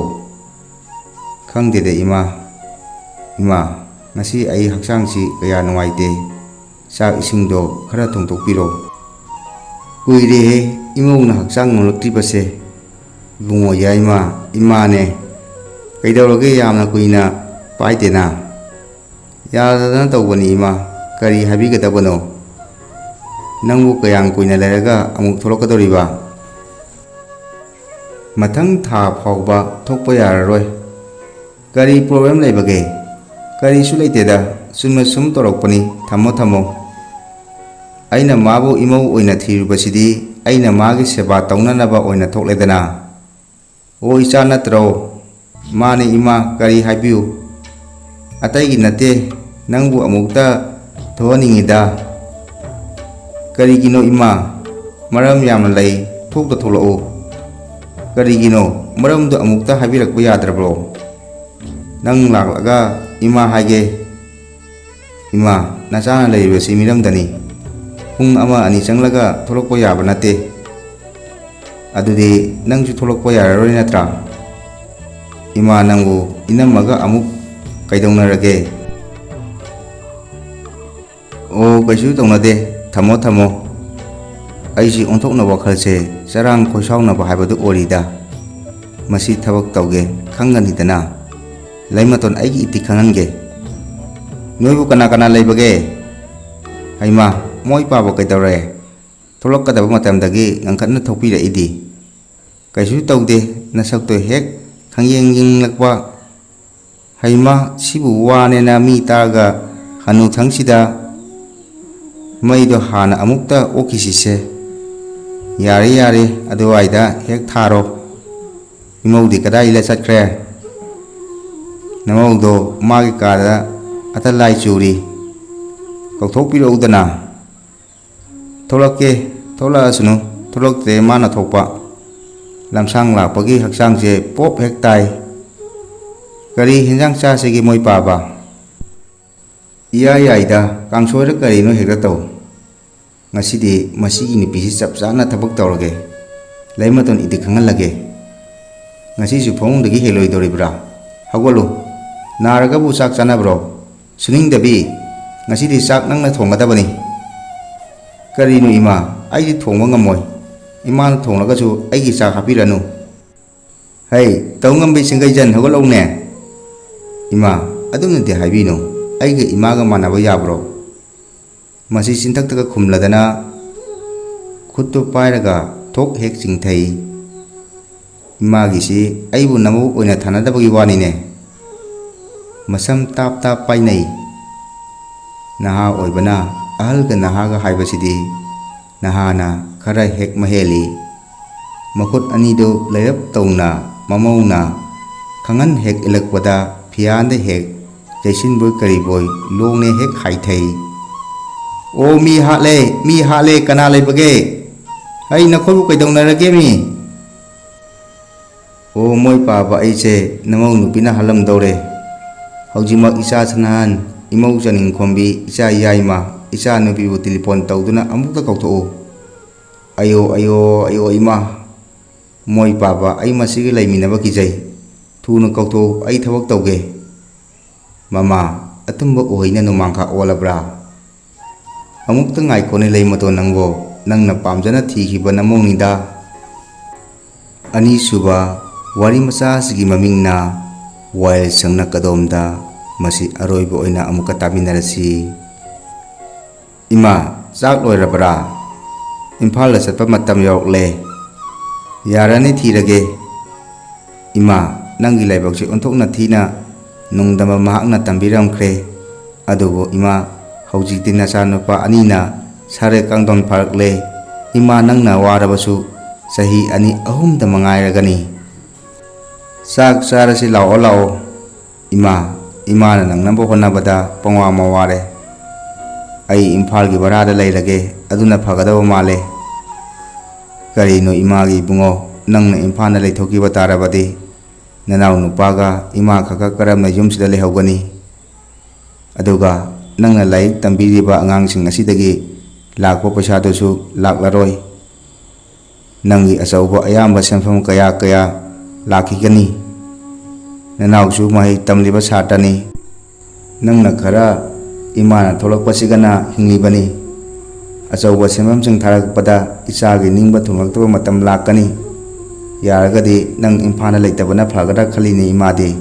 ꯈꯪꯗꯦꯗ ꯏꯃꯥ꯫ ꯏꯃꯥ, ꯉꯁꯤ ꯑꯩ ꯍꯛꯆꯥꯡꯁꯤ ꯀꯌꯥ ꯅꯨꯡꯉꯥꯏꯇꯦ꯫ ꯆꯥꯛ ꯏꯁꯤꯡꯗꯣ ꯈꯔ ꯊꯣꯡꯗꯣꯛꯄꯤꯔꯣ꯫ ꯀꯨꯏꯔꯦꯍꯦ ꯏꯃꯧꯅ ꯍꯛꯆꯥꯡ ꯉꯝꯂꯛꯇ꯭ꯔꯤꯕꯁꯦ꯫ ꯏꯕꯨꯡꯉꯣ ꯌꯥꯏꯃ, ꯏꯃꯥꯅꯦ꯫ ꯀꯩꯗꯧꯔꯒꯦ ꯌꯥꯝꯅ ꯀꯨꯏꯅ ꯄꯥꯏꯗꯦꯅ? ꯌꯥꯗꯗꯅ ꯇꯧꯕꯅꯤ ꯏꯃꯥ, ꯀꯔꯤ ꯍꯥꯏꯕꯤꯒꯗꯕꯅꯣ? ꯅꯪꯕꯨ ꯀꯌꯥꯝ ꯀꯨꯏꯅ ꯂꯩꯔꯒ ꯑꯃꯨꯛ ꯊꯣꯛꯂꯛꯀꯗꯧꯔꯤꯕ? ꯃꯊꯪ ꯊꯥ ꯐꯥꯎꯕ ꯊꯣꯛꯄ ꯌꯥꯔꯔꯣꯏ꯫ ꯀꯔꯤ problem ꯂꯩꯕꯒꯦ? ꯀꯔꯤꯁꯨ ꯂꯩꯇꯦꯗ, ꯆꯨꯝꯅ ꯁꯨꯝ ꯇꯧꯔꯛꯄꯅꯤ, ꯊꯝꯃꯣ ꯊꯝꯃꯣ꯫ ꯑꯩꯅ ꯃꯥꯕꯨ ꯏꯃꯧ ꯑꯣꯏꯅ ꯊꯤꯔꯨꯕꯁꯤꯗꯤ ꯑꯩꯅ ꯃꯥꯒꯤ ꯁꯦꯕꯥ ꯇꯧꯅꯅꯕ ꯑꯣꯏꯅ ꯊꯣꯛꯂꯦꯗꯅ꯫ ꯑꯣ ꯏꯆꯥ ꯅꯠꯇ꯭ꯔꯣ? ꯃꯥꯅꯦ ꯏꯃꯥ, ꯀꯔꯤ ꯍꯥꯏꯕꯤꯌꯨ? ꯑꯇꯩꯒꯤ ꯅꯠꯇꯦ, ꯅꯪꯕꯨ ꯑꯃꯨꯛꯇ ꯊꯣꯛꯍꯟꯅꯤꯡꯉꯤꯗ꯫ ꯀꯔꯤꯒꯤꯅꯣ ꯏꯃꯥ? ꯃꯔꯝ ꯌꯥꯝꯅ ꯂꯩ, ꯊꯣꯛꯇ ꯊꯣꯛꯂꯛꯎ꯫ ꯀꯔꯤꯒꯤꯅꯣ? ꯃꯔꯝꯗꯨ ꯑꯃꯨꯛꯇ ꯍꯥꯏꯕꯤꯔꯛꯄ ꯌꯥꯗ꯭ꯔꯕ꯭ꯔꯣ? ꯅꯪ ꯂꯥꯛꯂꯒ ꯏꯃꯥ ꯍꯥꯏꯒꯦ꯫ ꯏꯃꯥ, ꯅꯆꯥꯅ ꯂꯩꯔꯤꯕꯁꯤ ꯃꯤꯔꯝꯗꯅꯤ꯫ ꯄꯨꯡ ꯑꯃ ꯑꯅꯤ ꯆꯪꯂꯒ ꯊꯣꯛꯂꯛꯄ ꯌꯥꯕ ꯅꯠꯇꯦ꯫ ꯑꯗꯨꯗꯤ ꯅꯪꯁꯨ ꯊꯣꯛꯂꯛꯄ ꯌꯥꯔꯔꯣꯏ ꯅꯠꯇ꯭ꯔꯥ? ꯏꯃꯥ, ꯅꯪꯕꯨ ꯏꯅꯝꯃꯒ ꯑꯃꯨꯛ ꯀꯩꯗꯧꯅꯔꯒꯦ? ꯑꯣ, ꯀꯩꯁꯨ ꯇꯧꯅꯗꯦ꯫ ꯊꯝꯃꯣ, ꯊꯝꯃꯣ꯫ ꯑꯩꯁꯤ ꯑꯣꯟꯊꯣꯛꯅ ꯋꯥꯈꯜꯁꯦ ꯆꯔꯥꯡ ꯈꯣꯏꯁꯥꯎꯅꯕ ꯍꯥꯏꯕꯗꯨ ꯑꯣꯏꯔꯤꯗ꯫ ꯃꯁꯤ ꯊꯕꯛ ꯇꯧꯒꯦ ꯈꯪꯒꯅꯤꯗꯅ꯫ ꯂꯩꯃꯇꯣꯟ, ꯑꯩꯒꯤ ꯏꯇꯤ ꯈꯪꯍꯟꯒꯦ꯫ ꯅꯣꯏꯕꯨ ꯀꯅꯥ ꯀꯅꯥ ꯂꯩꯕꯒꯦ? ꯍꯩꯃꯥ, ꯃꯣꯏ ꯄꯥꯕ ꯀꯩꯗꯧꯔꯦ? ꯊꯣꯛꯂꯛꯀꯗꯕ ꯃꯇꯝꯗꯒꯤ ꯉꯟꯈꯠꯅ ꯊꯣꯛꯄꯤꯔꯛꯏꯗꯤ꯫ ꯀꯩꯁꯨ ꯇꯧꯗꯦ, ꯅꯁꯛꯇꯣ ꯍꯦꯛ ꯈꯪꯌꯦꯡ ꯌꯦꯡꯂꯛꯄ꯫ ꯍꯩꯃꯥ, ꯁꯤꯕꯨ ꯋꯥꯅꯦꯅ ꯃꯤ ꯇꯥꯔꯒ ꯍꯅꯨꯊꯪꯁꯤꯗ ꯃꯩꯗꯣ ꯍꯥꯟꯅ ꯑꯃꯨꯛꯇ ꯑꯣꯛꯈꯤꯁꯤꯁꯦ꯫ ꯌꯥꯔꯦ, ꯌꯥꯔꯦ, ꯑꯗꯨꯋꯥꯏꯗ ꯍꯦꯛ ꯊꯥꯔꯣ꯫ ꯏꯃꯧꯗꯤ ꯀꯗꯥꯏꯗ ꯆꯠꯈ꯭ꯔꯦ? ꯅꯃꯧꯗꯣ ꯃꯥꯒꯤ ꯀꯥꯗ ꯑꯇ ꯂꯥꯏ ꯆꯨꯔꯤ꯫ ꯀꯧꯊꯣꯛꯄꯤꯔꯛꯎꯗꯅ꯫ ꯊꯣꯛꯂꯛꯀꯦ, ꯊꯣꯛꯂꯛꯑꯁꯅꯨ, ꯊꯣꯛꯂꯛꯇ꯭ꯔꯦ ꯃꯥꯅ ꯊꯣꯛꯄ꯫ ꯂꯝꯁꯥꯡ ꯂꯥꯛꯄꯒꯤ ꯍꯛꯆꯥꯡꯁꯦ ꯄꯣꯞ ꯍꯦꯛ ꯇꯥꯏ꯫ ꯀꯔꯤ ꯍꯦꯟꯖꯥꯡ ꯆꯥꯁꯤꯒꯦ ꯃꯣꯏ ꯄꯥꯕ? ꯏꯌꯥ ꯌꯥꯏꯗ, ꯀꯥꯡꯁꯣꯏꯔ ꯀꯔꯤꯅꯣ ꯍꯦꯛꯇ ꯇꯧ꯫ ꯉꯁꯤꯗꯤ ꯃꯁꯤꯒꯤ ꯅꯨꯄꯤꯁꯤ ꯆꯞ ꯆꯥꯅ ꯊꯕꯛ ꯇꯧꯔꯒꯦ꯫ ꯂꯩꯃꯇꯣꯟ ꯏꯗꯤ ꯈꯪꯍꯜꯂꯒꯦ꯫ ꯉꯁꯤꯁꯨ ꯐꯃꯨꯡꯗꯒꯤ ꯍꯦꯜꯂꯣꯏꯗꯧꯔꯤꯕ꯭ꯔꯥ? ꯍꯧꯒꯠꯂꯨ꯫ ꯅꯥꯔꯒꯕꯨ ꯆꯥꯛ ꯆꯥꯅꯕ꯭ꯔꯣ? ꯁꯨꯅꯤꯡꯗꯕꯤ, ꯉꯁꯤꯗꯤ ꯆꯥꯛ ꯅꯪꯅ ꯊꯣꯡꯒꯗꯕꯅꯤ꯫ ꯀꯔꯤꯅꯣ ꯏꯃꯥ, ꯑꯩꯗꯤ ꯊꯣꯡꯕ ꯉꯝꯃꯣꯏ꯫ ꯏꯃꯥꯅ ꯊꯣꯡꯂꯒꯁꯨ ꯑꯩꯒꯤ ꯆꯥꯛ ꯍꯥꯞꯄꯤꯔꯅꯨ꯫ ꯍꯩ, ꯇꯧ ꯉꯝꯕꯤ ꯁꯤꯡꯒꯩꯖꯟ, ꯍꯧꯒꯠꯂꯧꯅꯦ꯫ ꯏꯃꯥ, ꯑꯗꯨꯝꯅꯗꯤ ꯍꯥꯏꯕꯤꯅꯨ꯫ ꯑꯩꯒ ꯏꯃꯥꯒ ꯃꯥꯟꯅꯕ ꯌꯥꯕ꯭ꯔꯣ? ꯃꯁꯤ ꯆꯤꯟꯊꯛꯇꯒ ꯈꯨꯝꯂꯗꯅ ꯈꯨꯠꯇꯨ ꯄꯥꯏꯔꯒ ꯊꯣꯛ ꯍꯦꯛ ꯆꯤꯡꯊꯩ꯫ ꯏꯃꯥꯒꯤꯁꯤ ꯑꯩꯕꯨ ꯅꯃꯧ ꯑꯣꯏꯅ ꯊꯥꯅꯗꯕꯒꯤ ꯋꯥꯅꯤꯅꯦ꯫ ꯃꯁꯝ ꯇꯥꯞ ꯇꯥꯞ ꯄꯥꯏꯅꯩ꯫ ꯅꯍꯥ ꯑꯣꯏꯕꯅ ꯑꯍꯜꯒ ꯅꯍꯥꯒ ꯍꯥꯏꯕꯁꯤꯗꯤ ꯅꯍꯥꯅ ꯈꯔ ꯍꯦꯛ ꯃꯍꯦꯜꯂꯤ꯫ ꯃꯈꯨꯠ ꯑꯅꯤꯗꯨ ꯂꯩꯔꯞ ꯇꯧꯅ ꯃꯃꯧꯅ ꯈꯪꯍꯟ ꯍꯦꯛ ꯏꯜꯂꯛꯄꯗ ꯐꯤꯌꯥꯟꯗ ꯍꯦꯛ ꯆꯩꯁꯤꯟꯕꯣꯏ ꯀꯔꯤꯕꯣꯏ ꯂꯣꯡꯅꯦ ꯍꯦꯛ ꯍꯥꯏꯊꯩ꯫ "ꯑꯣ, ꯃꯤ ꯍꯥꯠꯂꯦ, ꯃꯤ ꯍꯥꯠꯂꯦ, ꯀꯅꯥ ꯂꯩꯕꯒꯦ? ꯑꯩ ꯅꯈꯣꯏꯕꯨ ꯀꯩꯗꯧꯅꯔꯒꯦ ꯃꯤ?" "ꯑꯣ, ꯃꯣꯏ ꯄꯥꯕ, ꯑꯩꯁꯦ ꯅꯃꯧ ꯅꯨꯄꯤꯅ ꯍꯥꯠꯂꯝꯗꯧꯔꯦ꯫ ꯍꯧꯖꯤꯛꯃꯛ ꯏꯆꯥ ꯁꯅꯥꯍꯟ, ꯏꯃꯧ ꯆꯅꯤꯡꯈꯣꯝꯕꯤ, ꯏꯆꯥ ꯌꯥꯏꯃ, ꯏꯆꯥ ꯅꯨꯄꯤꯕꯨ ꯇꯦꯂꯤꯐꯣꯟ ꯇꯧꯗꯨꯅ ꯑꯃꯨꯛꯇ ꯀꯧꯊꯣꯛꯎ꯫ ꯑꯌꯣ, ꯑꯌꯣ, ꯑꯌꯣ, ꯏꯃꯥ!" "ꯃꯣꯏ ꯄꯥꯕ, ꯑꯩ ꯃꯁꯤꯒ ꯂꯩꯃꯤꯟꯅꯕ ꯀꯤꯖꯩ꯫ ꯊꯨꯅ ꯀꯧꯊꯣꯛꯎ, ꯑꯩ ꯊꯕꯛ ꯇꯧꯒꯦ꯫" "ꯃꯃꯥ, ꯑꯇꯨꯝꯕ ꯎꯍꯩꯅ ꯅꯣꯡꯃꯥꯡꯈꯥ ꯑꯣꯜꯂꯕ꯭ꯔꯥ? ꯑꯃꯨꯛꯇ ꯉꯥꯏꯈꯣꯅꯦ ꯂꯩꯃꯇꯣꯟ ꯅꯪꯕꯣ, ꯅꯪꯅ ꯄꯥꯝꯖꯅ ꯊꯤꯈꯤꯕ ꯅꯃꯧꯅꯤꯗ꯫" ꯑꯅꯤꯁꯨꯕ ꯋꯥꯔꯤ ꯃꯆꯥ ꯑꯁꯤꯒꯤ ꯃꯃꯤꯡꯅ ꯋꯥꯌꯦꯜ ꯁꯪꯅ ꯀꯗꯣꯝꯗ꯫ ꯃꯁꯤ ꯑꯔꯣꯏꯕ ꯑꯣꯏꯅ ꯑꯃꯨꯛꯀ ꯇꯥꯃꯤꯟꯅꯔꯁꯤ꯫ "ꯏꯃꯥ, ꯆꯥꯛ ꯂꯣꯏꯔꯕ꯭ꯔꯥ? ꯏꯝꯐꯥꯜꯗ ꯆꯠꯄ ꯃꯇꯝ ꯌꯧꯔꯛꯂꯦ꯫ ꯌꯥꯔꯅꯤ, ꯊꯤꯔꯒꯦ꯫" "ꯏꯃꯥ, ꯅꯪꯒꯤ ꯂꯥꯏꯕꯛꯁꯦ ꯑꯣꯟꯊꯣꯛꯅ ꯊꯤꯅ ꯅꯣꯡꯗꯝꯕ ꯃꯍꯥꯛꯅ ꯇꯝꯕꯤꯔꯝꯈ꯭ꯔꯦ꯫ ꯑꯗꯨꯕꯨ ꯏꯃꯥ, ꯍꯧꯖꯤꯛꯇꯤ ꯅꯆꯥꯅꯨꯄꯥ ꯑꯅꯤꯅ ꯁꯥꯔꯦ ꯀꯥꯡꯗꯣꯟ ꯐꯥꯔꯛꯂꯦ꯫ ꯏꯃꯥ, ꯅꯪꯅ ꯋꯥꯔꯕꯁꯨ ꯆꯍꯤ ꯑꯅꯤ ꯑꯍꯨꯝꯗ ꯃꯉꯥꯏꯔꯒꯅꯤ꯫ ꯆꯥꯛ ꯆꯥꯔꯁꯤ, ꯂꯥꯛꯑꯣ, ꯂꯥꯛꯑꯣ꯫" "ꯏꯃꯥ, ꯏꯃꯥꯅ ꯅꯪꯅꯕ ꯍꯣꯠꯅꯕꯗ ꯄꯪꯋꯥ ꯃꯋꯥꯔꯦ꯫ ꯑꯩ ꯏꯝꯐꯥꯜꯒꯤ ꯚꯔꯥꯗ ꯂꯩꯔꯒꯦ, ꯑꯗꯨꯅ ꯐꯒꯗꯕ ꯃꯥꯜꯂꯦ꯫" "ꯀꯔꯤꯅꯣ ꯏꯃꯥꯒꯤ ꯏꯕꯨꯡꯉꯣ, ꯅꯪꯅ ꯏꯝꯐꯥꯜꯗ ꯂꯩꯊꯣꯛꯈꯤꯕ ꯇꯥꯔꯕꯗꯤ ꯅꯅꯥꯎ ꯅꯨꯄꯥꯒ ꯏꯃꯥ ꯈꯛꯀ ꯀꯔꯝꯅ ꯌꯨꯝꯁꯤꯗ ꯂꯩꯍꯧꯒꯅꯤ? ꯑꯗꯨꯒ ꯅꯪꯅ ꯂꯥꯏꯔꯤꯛ ꯇꯝꯕꯤꯔꯤꯕ ꯑꯉꯥꯡꯁꯤꯡ ꯑꯁꯤꯗꯒꯤ ꯂꯥꯛꯄ ꯄꯩꯁꯥꯗꯨꯁꯨ ꯂꯥꯛꯂꯔꯣꯏ꯫ ꯅꯪꯒꯤ ꯑꯆꯧꯕ ꯑꯌꯥꯝꯕ ꯁꯦꯟꯐꯝ ꯀꯌꯥ ꯀꯌꯥ ꯂꯥꯛꯈꯤꯒꯅꯤ꯫ ꯅꯅꯥꯎꯁꯨ ꯃꯍꯩ ꯇꯝꯂꯤꯕ ꯁꯥꯇ꯭ꯔꯅꯤ꯫ ꯅꯪꯅ ꯈꯔ ꯏꯃꯥꯅ ꯊꯣꯛꯂꯛꯄꯁꯤꯒꯅ ꯍꯤꯡꯂꯤꯕꯅꯤ꯫ ꯑꯆꯧꯕ ꯁꯦꯟꯐꯝꯁꯤꯡ ꯊꯥꯔꯛꯄꯗ ꯏꯆꯥꯒꯤ ꯅꯤꯡꯕ ꯊꯨꯡꯂꯛꯇꯕ ꯃꯇꯝ ꯂꯥꯛꯀꯅꯤ꯫ ꯌꯥꯔꯒꯗꯤ ꯅꯪ ꯏꯝꯐꯥꯜꯗ ꯂꯩꯇꯕꯅ ꯐꯒꯗ꯭ꯔꯥ ꯈꯜꯂꯤꯅꯦ ꯏꯃꯥꯗꯤ꯫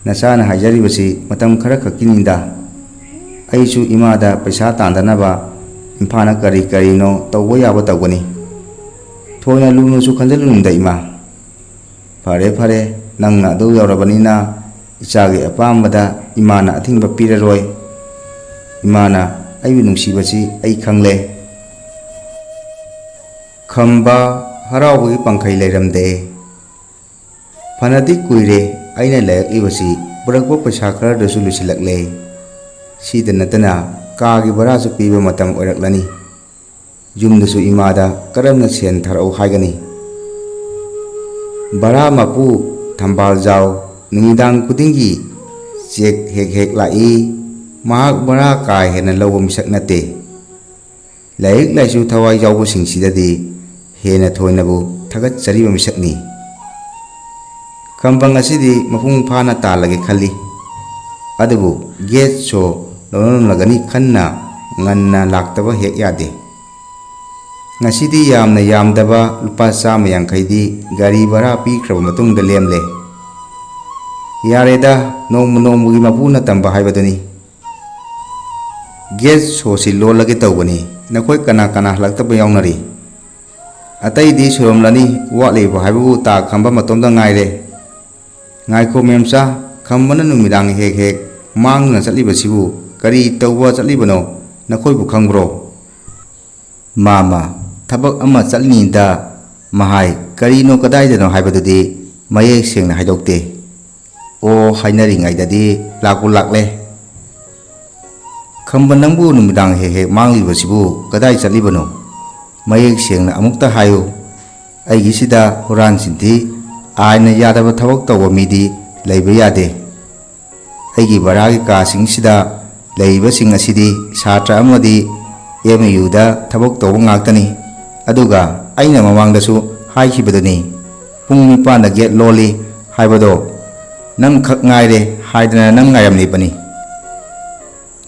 ꯅꯆꯥꯅ ꯍꯥꯏꯖꯔꯤꯕꯁꯤ ꯃꯇꯝ ꯈꯔ ꯈꯛꯀꯤꯅꯤꯗ꯫ ꯑꯩꯁꯨ ꯏꯃꯥꯗ ꯄꯩꯁꯥ ꯇꯥꯟꯗꯅꯕ ꯏꯝꯐꯥꯜꯗ ꯀꯔꯤ ꯀꯔꯤꯅꯣ ꯇꯧꯕ ꯌꯥꯕ ꯇꯧꯒꯅꯤ꯫ ꯊꯣꯏꯅ ꯂꯨꯅꯁꯨ ꯈꯟꯖꯤꯜꯂꯨꯅꯨꯗ ꯏꯃꯥ꯫ ꯐꯔꯦ, ꯐꯔꯦ, ꯅꯪꯅ ꯑꯗꯨ ꯌꯧꯔꯕꯅꯤꯅ ꯏꯆꯥꯒꯤ ꯑꯄꯥꯝꯕꯗ ꯏꯃꯥꯅ ꯑꯊꯤꯡꯕ ꯄꯤꯔꯔꯣꯏ꯫ ꯏꯃꯥꯅ ꯑꯩꯕꯨ ꯅꯨꯡꯁꯤꯕꯁꯤ ꯑꯩ ꯈꯪꯂꯦ꯫" ꯈꯝꯕ ꯍꯔꯥꯎꯕꯒꯤ ꯄꯪꯈꯩ ꯂꯩꯔꯝꯗꯦ꯫ "ꯐꯅꯗꯤ ꯀꯨꯏꯔꯦ ꯑꯩꯅ ꯂꯩꯔꯛꯂꯤꯕꯁꯤ, ꯄꯨꯔꯛꯄ ꯄꯩꯁꯥ ꯈꯔꯗꯨꯁꯨ ꯂꯣꯏꯁꯤꯜꯂꯛꯂꯦ꯫ ꯁꯤꯗ ꯅꯠꯇꯅ ꯀꯥꯒꯤ ꯚꯔꯥꯁꯨ ꯄꯤꯕ ꯃꯇꯝ ꯑꯣꯏꯔꯛꯂꯅꯤ꯫ ꯌꯨꯝꯗꯁꯨ ꯏꯃꯥꯗ ꯀꯔꯝꯅ ꯁꯦꯟ ꯊꯥꯔꯛꯎ ꯍꯥꯏꯒꯅꯤ? ꯚꯔꯥ ꯃꯄꯨ ꯊꯝꯕꯥꯜ ꯖꯥꯎ ꯅꯨꯃꯤꯗꯥꯡ ꯈꯨꯗꯤꯡꯒꯤ ꯆꯦꯛ ꯍꯦꯛ ꯍꯦꯛ ꯂꯥꯛꯏ꯫ ꯃꯍꯥꯛ ꯚꯔꯥ ꯀꯥ ꯍꯦꯟꯅ ꯂꯧꯕ ꯃꯤꯁꯛ ꯅꯠꯇꯦ꯫ ꯂꯥꯏꯔꯤꯛ ꯂꯥꯏꯁꯨ ꯊꯋꯥꯏ ꯌꯥꯎꯕꯁꯤꯡꯁꯤꯗꯗꯤ ꯍꯦꯟꯅ ꯊꯣꯏꯅꯕꯨ ꯊꯥꯒꯠꯆꯔꯤꯕ ꯃꯤꯁꯛꯅꯤ꯫ ꯈꯝꯕ ꯉꯁꯤꯗꯤ ꯃꯄꯨꯡ ꯐꯥꯅ ꯇꯥꯜꯂꯒꯦ ꯈꯜꯂꯤ꯫ ꯑꯗꯨꯕꯨ ꯒꯦꯠ ꯁꯣ ꯂꯧꯅꯒꯅꯤ ꯈꯟꯅ ꯉꯟꯅ ꯂꯥꯛꯇꯕ ꯍꯦꯛ ꯌꯥꯗꯦ꯫ ꯉꯁꯤꯗꯤ ꯌꯥꯝꯅ ꯌꯥꯝꯗꯕ ꯂꯨꯄꯥ ꯆꯥꯝꯃ ꯌꯥꯡꯈꯩꯗꯤ ꯒꯥꯔꯤ ꯚꯔꯥ ꯄꯤꯈ꯭ꯔꯕ ꯃꯇꯨꯡꯗ ꯂꯦꯝꯂꯦ꯫ ꯌꯥꯔꯦꯗ, ꯅꯣꯡꯃ ꯅꯣꯡꯃꯒꯤ ꯃꯄꯨꯅ ꯇꯝꯕ ꯍꯥꯏꯕꯗꯨꯅꯤ꯫ ꯒꯦꯠ ꯁꯣꯁꯤ ꯂꯣꯜꯂꯒꯦ ꯇꯧꯕꯅꯤ꯫ ꯅꯈꯣꯏ ꯀꯅꯥ ꯀꯅꯥ ꯍꯜꯂꯛꯇꯕ ꯌꯥꯎꯅꯔꯤ? ꯑꯇꯩꯗꯤ ꯁꯨꯔꯝꯂꯅꯤ, ꯋꯥꯠꯂꯤꯕ ꯍꯥꯏꯕꯕꯨ ꯇꯥ ꯈꯝꯕ ꯃꯇꯣꯝꯇ ꯉꯥꯏꯔꯦ꯫ ꯉꯥꯏꯈꯣ ꯃꯦꯝꯆꯥ, ꯈꯝꯕꯅ ꯅꯨꯃꯤꯗꯥꯡ ꯍꯦꯛ ꯍꯦꯛ ꯃꯥꯡꯗꯨꯅ ꯆꯠꯂꯤꯕꯁꯤꯕꯨ ꯀꯔꯤ ꯇꯧꯕ ꯆꯠꯂꯤꯕꯅꯣ? ꯅꯈꯣꯏꯕꯨ ꯈꯪꯕ꯭ꯔꯣ? ꯃꯥꯃ, ꯊꯕꯛ ꯑꯃ ꯆꯠꯂꯤꯉꯩꯗ ꯃꯍꯥꯏ ꯀꯔꯤꯅꯣ ꯀꯗꯥꯏꯗꯅꯣ ꯍꯥꯏꯕꯗꯨꯗꯤ ꯃꯌꯦꯛ ꯁꯦꯡꯅ ꯍꯥꯏꯗꯣꯛꯇꯦ꯫ ꯑꯣ ꯍꯥꯏꯅꯔꯤꯉꯩꯗꯗꯤ ꯂꯥꯛꯄꯨ ꯂꯥꯛꯂꯦ꯫ ꯈꯝꯕ, ꯅꯪꯕꯨ ꯅꯨꯃꯤꯗꯥꯡ ꯍꯦꯛ ꯍꯦꯛ ꯃꯥꯡꯂꯤꯕꯁꯤꯕꯨ ꯀꯗꯥꯏ ꯆꯠꯂꯤꯕꯅꯣ? ꯃꯌꯦꯛ ꯁꯦꯡꯅ ꯑꯃꯨꯛꯇ ꯍꯥꯏꯌꯨ꯫ ꯑꯩꯒꯤꯁꯤꯗ ꯍꯨꯔꯥꯟ ꯆꯤꯟꯊꯤ, ꯑꯥꯏꯟꯅ ꯌꯥꯗꯕ ꯊꯕꯛ ꯇꯧꯕ ꯃꯤꯗꯤ ꯂꯩꯕ ꯌꯥꯗꯦ꯫ ꯑꯩꯒꯤ ꯚꯔꯥꯒꯤ ꯀꯥꯁꯤꯡꯁꯤꯗ ꯂꯩꯔꯤꯕꯁꯤꯡ ꯑꯁꯤꯗꯤ ꯁꯥꯇ꯭ꯔ ꯑꯃꯗꯤ ꯑꯦꯝ ꯌꯨꯗ ꯊꯕꯛ ꯇꯧꯕ ꯉꯥꯛꯇꯅꯤ꯫ ꯑꯗꯨꯒ ꯑꯩꯅ ꯃꯃꯥꯡꯗꯁꯨ ꯍꯥꯏꯈꯤꯕꯗꯨꯅꯤ, ꯄꯨꯡ ꯅꯤꯄꯥꯟꯗ ꯒꯦꯠ ꯂꯣꯜꯂꯤ ꯍꯥꯏꯕꯗꯣ꯫ ꯅꯪꯈꯛ ꯉꯥꯏꯔꯦ ꯍꯥꯏꯗꯅ ꯅꯪ ꯉꯥꯏꯔꯝꯂꯤꯕꯅꯤ꯫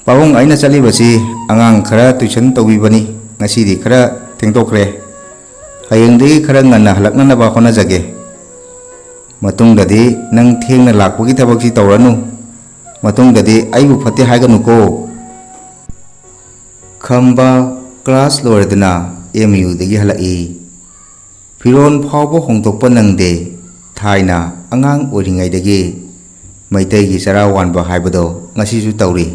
ꯄꯥꯕꯨꯡ, ꯑꯩꯅ ꯆꯠꯂꯤꯕꯁꯤ ꯑꯉꯥꯡ ꯈꯔ ꯇꯨꯏꯁꯟ ꯇꯧꯕꯤꯕꯅꯤ꯫ ꯉꯁꯤꯗꯤ ꯈꯔ ꯊꯦꯡꯗꯣꯛꯈ꯭ꯔꯦ꯫ ꯍꯌꯦꯡꯗꯒꯤ ꯈꯔ ꯉꯟꯅ ꯍꯜꯂꯛꯅꯅꯕ ꯍꯣꯠꯅꯖꯒꯦ꯫ ꯃꯇꯨꯡꯗꯗꯤ ꯅꯪ ꯊꯦꯡꯅ ꯂꯥꯛꯄꯒꯤ ꯊꯕꯛꯁꯤ ꯇꯧꯔꯅꯨ꯫ ꯃꯇꯨꯡꯗꯗꯤ ꯑꯩꯕꯨ ꯐꯠꯇꯦ ꯍꯥꯏꯒꯅꯨꯀꯣ꯫ ꯈꯝꯕ ꯀ꯭ꯂꯥꯁ ꯂꯣꯏꯔꯗꯨꯅ ꯑꯦꯝ ꯌꯨꯗꯒꯤ ꯍꯜꯂꯛꯏ꯫ ꯐꯤꯔꯣꯜ ꯐꯥꯎꯕ ꯍꯣꯡꯗꯣꯛꯄ ꯅꯪꯗꯦ꯫ ꯊꯥꯏꯅ ꯑꯉꯥꯡ ꯑꯣꯏꯔꯤꯉꯩꯗꯒꯤ ꯃꯩꯇꯩꯒꯤ ꯆꯔꯥ ꯋꯥꯟꯕ ꯍꯥꯏꯕꯗꯣ ꯉꯁꯤꯁꯨ ꯇꯧꯔꯤ꯫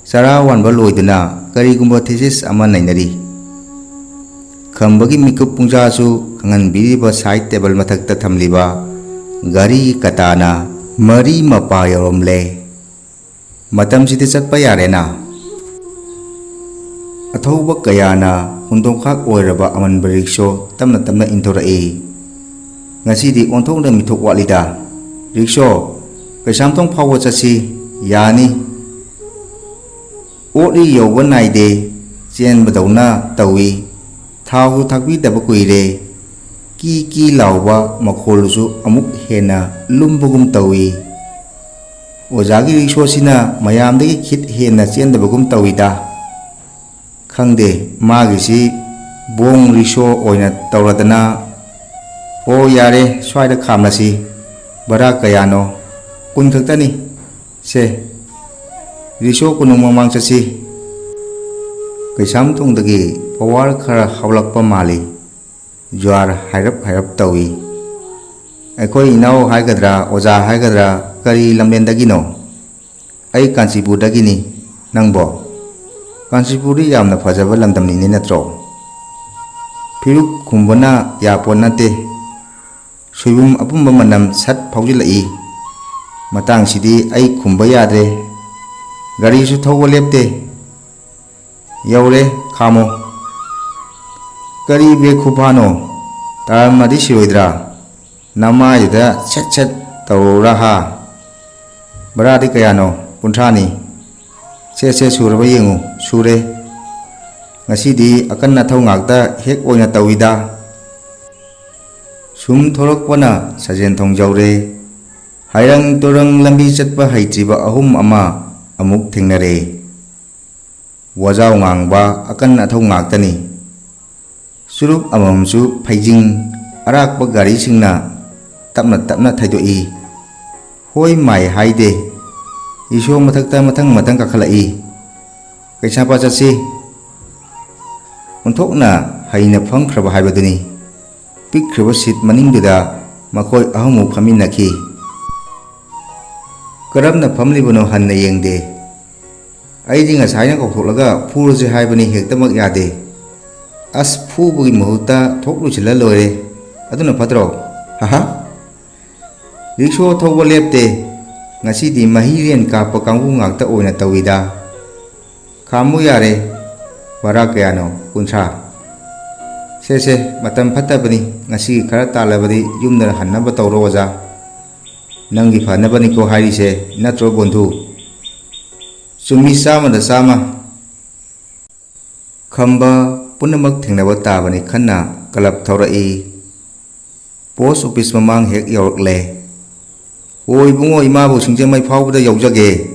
ꯆꯔꯥ ꯋꯥꯟꯕ ꯂꯣꯏꯗꯨꯅ ꯀꯔꯤꯒꯨꯝꯕ ꯊꯤꯁꯤꯁ ꯑꯃ ꯅꯩꯅꯔꯤ꯫ ꯈꯝꯕꯒꯤ ꯃꯤꯀꯨꯞ ꯄꯨꯡꯖꯥꯁꯨ ꯈꯪꯍꯟꯕꯤꯔꯤꯕ ꯁꯥꯏꯠ ꯇꯦꯕꯜ ꯃꯊꯛꯇ ꯊꯝꯂꯤꯕ ꯘꯔꯤ ꯀꯇꯥꯅ ꯃꯔꯤ ꯃꯄꯥ ꯌꯧꯔꯝꯂꯦ꯫ ꯃꯇꯝꯁꯤꯗꯤ ꯆꯠꯄ ꯌꯥꯔꯦꯅ꯫ ꯑꯊꯧꯕ ꯀꯌꯥꯅ ꯍꯨꯟꯗꯣꯛꯈꯥꯛ ꯑꯣꯏꯔꯕ ꯑꯃꯟꯕ ꯔꯤꯛꯁꯣ ꯇꯞꯅ ꯇꯞꯅ ꯏꯟꯊꯣꯔꯛꯏ꯫ ꯉꯁꯤꯗꯤ ꯑꯣꯟꯊꯣꯛꯅ ꯃꯤꯊꯣꯛ ꯋꯥꯠꯂꯤꯗ꯫ ꯔꯤꯛꯁꯣ, ꯀꯩꯁꯥꯝꯊꯣꯡ ꯐꯥꯎꯕ ꯆꯠꯁꯤ꯫ ꯌꯥꯅꯤ꯫ ꯑꯣꯠꯂꯤ ꯌꯧꯕ ꯅꯥꯏꯗꯦ, ꯆꯦꯟꯕꯗꯧꯅ ꯇꯧꯏ꯫ ꯊꯥꯎꯁꯨ ꯊꯥꯛꯄꯤꯗꯕ ꯀꯨꯏꯔꯦ꯫ ꯀꯤ ꯀꯤ ꯂꯥꯎꯕ ꯃꯈꯣꯜꯁꯨ ꯑꯃꯨꯛ ꯍꯦꯟꯅ ꯂꯨꯝꯕꯒꯨꯝ ꯇꯧꯏ꯫ ꯑꯣꯖꯥꯒꯤ ꯔꯤꯛꯁꯣꯁꯤꯅ ꯃꯌꯥꯝꯗꯒꯤ ꯈꯤꯠ ꯍꯦꯟꯅ ꯆꯦꯟꯗꯕꯒꯨꯝ ꯇꯧꯏꯗ꯫ ꯈꯪꯗꯦ, ꯃꯥꯒꯤꯁꯤ ꯕꯣꯡ ꯔꯤꯛꯁꯣ ꯑꯣꯏꯅ ꯇꯧꯔꯗꯅ꯫ ꯑꯣ, ꯌꯥꯔꯦ, ꯁ꯭ꯋꯥꯏꯗ ꯈꯥꯝꯂꯁꯤ꯫ ꯚꯔꯥ ꯀꯌꯥꯅꯣ? ꯀꯨꯟ ꯈꯛꯇꯅꯤ꯫ ꯁꯦ, ꯔꯤꯛꯁꯣ ꯀꯣꯅꯨꯡ ꯃꯃꯥꯡ ꯆꯠꯁꯤ꯫ ꯀꯩꯁꯥꯝꯊꯣꯡꯗꯒꯤ ꯄꯋꯥꯔ ꯈꯔ ꯍꯧꯔꯛꯄ ꯃꯥꯜꯂꯤ꯫ ꯖ꯭ꯋꯥꯔ ꯍꯥꯏꯔꯞ ꯍꯥꯏꯔꯞ ꯇꯧꯏ꯫ ꯑꯩꯈꯣꯏ ꯏꯅꯥꯎ ꯍꯥꯏꯒꯗ꯭ꯔꯥ, ꯑꯣꯖꯥ ꯍꯥꯏꯒꯗ꯭ꯔꯥ, ꯀꯔꯤ ꯂꯝꯗꯦꯟꯗꯒꯤꯅꯣ? ꯑꯩ ꯀꯥꯟꯆꯤꯄꯨꯔꯗꯒꯤꯅꯤ꯫ ꯅꯪꯕꯣ? ꯀꯥꯟꯆꯤꯄꯨꯔꯗꯤ ꯌꯥꯝꯅ ꯐꯖꯕ ꯂꯝꯗꯝꯅꯤꯅꯦ, ꯅꯠꯇ꯭ꯔꯣ? ꯐꯤꯔꯨꯛ ꯈꯨꯝꯕꯅ ꯌꯥꯄꯣꯠ ꯅꯠꯇꯦ꯫ ꯁꯣꯏꯕꯨꯝ ꯑꯄꯨꯝꯕ ꯃꯅꯝ ꯁꯠ ꯐꯥꯎꯖꯤꯜꯂꯛꯏ꯫ ꯃꯇꯥꯡꯁꯤꯗꯤ ꯑꯩ ꯈꯨꯝꯕ ꯌꯥꯗ꯭ꯔꯦ꯫ ꯒꯥꯔꯤꯁꯨ ꯊꯧꯕ ꯂꯦꯞꯇꯦ꯫ ꯌꯧꯔꯦ, ꯈꯥꯝꯃꯣ꯫ ꯀꯔꯤ ꯕ꯭ꯔꯦꯛ ꯈꯨꯐꯥꯅꯣ? ꯇꯥꯔꯝꯃꯗꯤ ꯁꯤꯔꯣꯏꯗ꯭ꯔꯥ? ꯅꯃꯥꯏꯗꯨꯗ ꯁꯦꯠ ꯁꯦꯠ ꯇꯧꯔꯨꯔꯥ ꯍꯥ? ꯚꯔꯥꯗꯤ ꯀꯌꯥꯅꯣ? ꯀꯨꯟꯊ꯭ꯔꯥꯅꯤ꯫ ꯁꯦ, ꯁꯦ, ꯁꯨꯔꯕ ꯌꯦꯡꯉꯨ꯫ ꯁꯨꯔꯦ꯫ ꯉꯁꯤꯗꯤ ꯑꯀꯟ ꯑꯊꯧ ꯉꯥꯛꯇ ꯍꯦꯛ ꯑꯣꯏꯅ ꯇꯧꯏꯗ꯫ ꯁꯨꯝ ꯊꯣꯔꯛꯄꯅ ꯁꯖꯦꯟ ꯊꯣꯡ ꯌꯧꯔꯦ꯫ ꯍꯥꯏꯔꯪ ꯇꯨꯔꯪ ꯂꯝꯕꯤ ꯆꯠꯄ ꯍꯩꯇ꯭ꯔꯤꯕ ꯑꯍꯨꯝ ꯑꯃ ꯑꯃꯨꯛ ꯊꯦꯡꯅꯔꯦ꯫ ꯋꯥꯖꯥꯎ ꯉꯥꯡꯕ ꯑꯀꯟ ꯑꯊꯧ ꯉꯥꯛꯇꯅꯤ꯫ ꯆꯨꯔꯨꯞ ꯑꯃꯃꯝꯁꯨ ꯐꯩꯖꯤꯡ ꯑꯔꯥꯛꯄ ꯒꯥꯔꯤꯁꯤꯡꯅ ꯇꯞꯅ ꯇꯞꯅ ꯊꯩꯗꯣꯛꯏ꯫ ꯍꯣꯏ ꯃꯥꯏ ꯍꯥꯏꯗꯦ꯫ ꯔꯤꯛꯁꯣ ꯃꯊꯛꯇ ꯃꯊꯪ ꯃꯊꯪ ꯀꯥꯈꯠꯂꯛꯏ꯫ ꯀꯩꯁꯥꯝꯄꯥꯠ ꯆꯠꯁꯤ꯫ ꯑꯣꯟꯊꯣꯛꯅ ꯍꯩꯅ ꯐꯝꯈ꯭ꯔꯕ ꯍꯥꯏꯕꯗꯨꯅꯤ꯫ ꯄꯤꯛꯈ꯭ꯔꯕ ꯁꯤꯠ ꯃꯅꯤꯡꯗꯨꯗ ꯃꯈꯣꯏ ꯑꯍꯨꯝꯃꯨꯛ ꯐꯝꯃꯤꯟꯅꯈꯤ꯫ ꯀꯔꯝꯅ ꯐꯝꯂꯤꯕꯅꯣ ꯍꯟꯅ ꯌꯦꯡꯗꯦ꯫ ꯑꯩꯗꯤ ꯉꯁꯥꯏꯅ ꯀꯧꯊꯣꯛꯂꯒ ꯐꯨꯔꯁꯦ ꯍꯥꯏꯕꯅꯤ, ꯍꯦꯛꯇꯃꯛ ꯌꯥꯗꯦ꯫ ꯑꯁ, ꯐꯨꯕꯒꯤ ꯃꯍꯨꯠꯇ ꯊꯣꯛ ꯂꯣꯏꯁꯤꯜꯂ ꯂꯣꯏꯔꯦ꯫ ꯑꯗꯨꯅ ꯐꯠꯇ꯭ꯔꯣ? ꯍꯥꯍꯥ꯫ ꯔꯤꯛꯁꯣ ꯊꯧꯕ ꯂꯦꯞꯇꯦ꯫ ꯉꯁꯤꯗꯤ ꯃꯍꯤꯔꯦꯟ ꯀꯥꯞꯄ ꯀꯥꯡꯕꯨ ꯉꯥꯛꯇ ꯑꯣꯏꯅ ꯇꯧꯏꯗ꯫ ꯈꯥꯝꯃꯨ ꯌꯥꯔꯦ꯫ ꯚꯔꯥ ꯀꯌꯥꯅꯣ? ꯀꯨꯟꯊ꯭ꯔꯥ꯫ ꯁꯦ, ꯁꯦ, ꯃꯇꯝ ꯐꯠꯇꯕꯅꯤ꯫ ꯉꯁꯤꯒꯤ ꯈꯔ ꯇꯥꯜꯂꯕꯗꯤ ꯌꯨꯝꯗ ꯍꯟꯅꯕ ꯇꯧꯔꯣ, ꯑꯣꯖꯥ꯫ ꯅꯪꯒꯤ ꯐꯅꯕꯅꯤꯀꯣ ꯍꯥꯏꯔꯤꯁꯦ, ꯅꯠꯇ꯭ꯔꯣ ꯕꯣꯟꯙꯨ? ꯆꯨꯝꯃꯤ, ꯆꯥꯝꯃꯗ ꯆꯥꯝꯃ꯫ ꯈꯝꯕ ꯄꯨꯝꯅꯃꯛ ꯊꯦꯡꯅꯕ ꯇꯥꯕꯅꯤ ꯈꯟꯅ ꯀꯂꯞ ꯊꯧꯔꯛꯏ꯫ ꯄꯣꯁ ꯑꯣꯐꯤꯁ ꯃꯃꯥꯡ ꯍꯦꯛ ꯌꯧꯔꯛꯂꯦ꯫ "ꯑꯣ ꯏꯕꯨꯡꯉꯣ, ꯏꯃꯥꯕꯨ ꯁꯤꯡꯖꯃꯩ ꯐꯥꯎꯕꯗ ꯌꯧꯖꯒꯦ꯫"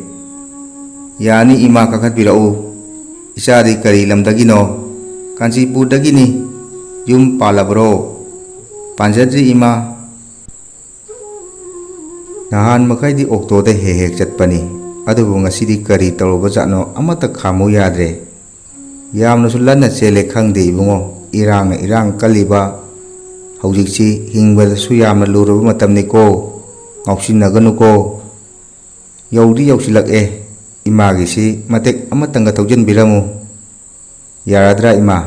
"ꯌꯥꯅꯤ ꯏꯃꯥ, ꯀꯥꯈꯠꯄꯤꯔꯛꯎ꯫" "ꯏꯆꯥꯗꯤ ꯀꯔꯤ ꯂꯝꯗꯒꯤꯅꯣ?" "ꯀꯥꯟꯆꯤꯄꯨꯔꯗꯒꯤꯅꯤ꯫" "ꯌꯨꯝ ꯄꯥꯜꯂꯕ꯭ꯔꯣ?" "ꯄꯥꯟꯖꯗ꯭ꯔꯤ ꯏꯃꯥ꯫ ꯅꯍꯥꯟ ꯃꯈꯩꯗꯤ ꯑꯣꯛꯇꯣꯗ ꯍꯦꯛ ꯍꯦꯛ ꯆꯠꯄꯅꯤ꯫ ꯑꯗꯨꯕꯨ ꯉꯁꯤꯗꯤ ꯀꯔꯤ ꯇꯧꯔꯨꯕꯖꯥꯠꯅꯣ, ꯑꯃꯠꯇ ꯈꯥꯝꯃꯨ ꯌꯥꯗ꯭ꯔꯦ꯫ ꯌꯥꯝꯅꯁꯨ ꯂꯟꯅ ꯆꯦꯜꯂꯦ ꯈꯪꯗꯦ ꯏꯕꯨꯡꯉꯣ꯫ ꯏꯔꯥꯡꯅ ꯏꯔꯥꯡ ꯀꯜꯂꯤꯕ꯫ ꯍꯧꯖꯤꯛꯁꯤ ꯍꯤꯡꯕꯗꯁꯨ ꯌꯥꯝꯅ ꯂꯨꯔꯕ ꯃꯇꯝꯅꯤꯀꯣ꯫ ꯉꯥꯎꯁꯤꯟꯅꯒꯅꯨꯀꯣ꯫" ꯌꯧꯗꯤ ꯌꯧꯁꯤꯜꯂꯛꯑꯦ꯫ "ꯏꯃꯥꯒꯤꯁꯤ ꯃꯇꯦꯛ ꯑꯃꯇꯪꯒ ꯊꯧꯖꯤꯟꯕꯤꯔꯝꯃꯨ꯫" "ꯌꯥꯔꯗ꯭ꯔꯥ ꯏꯃꯥ?"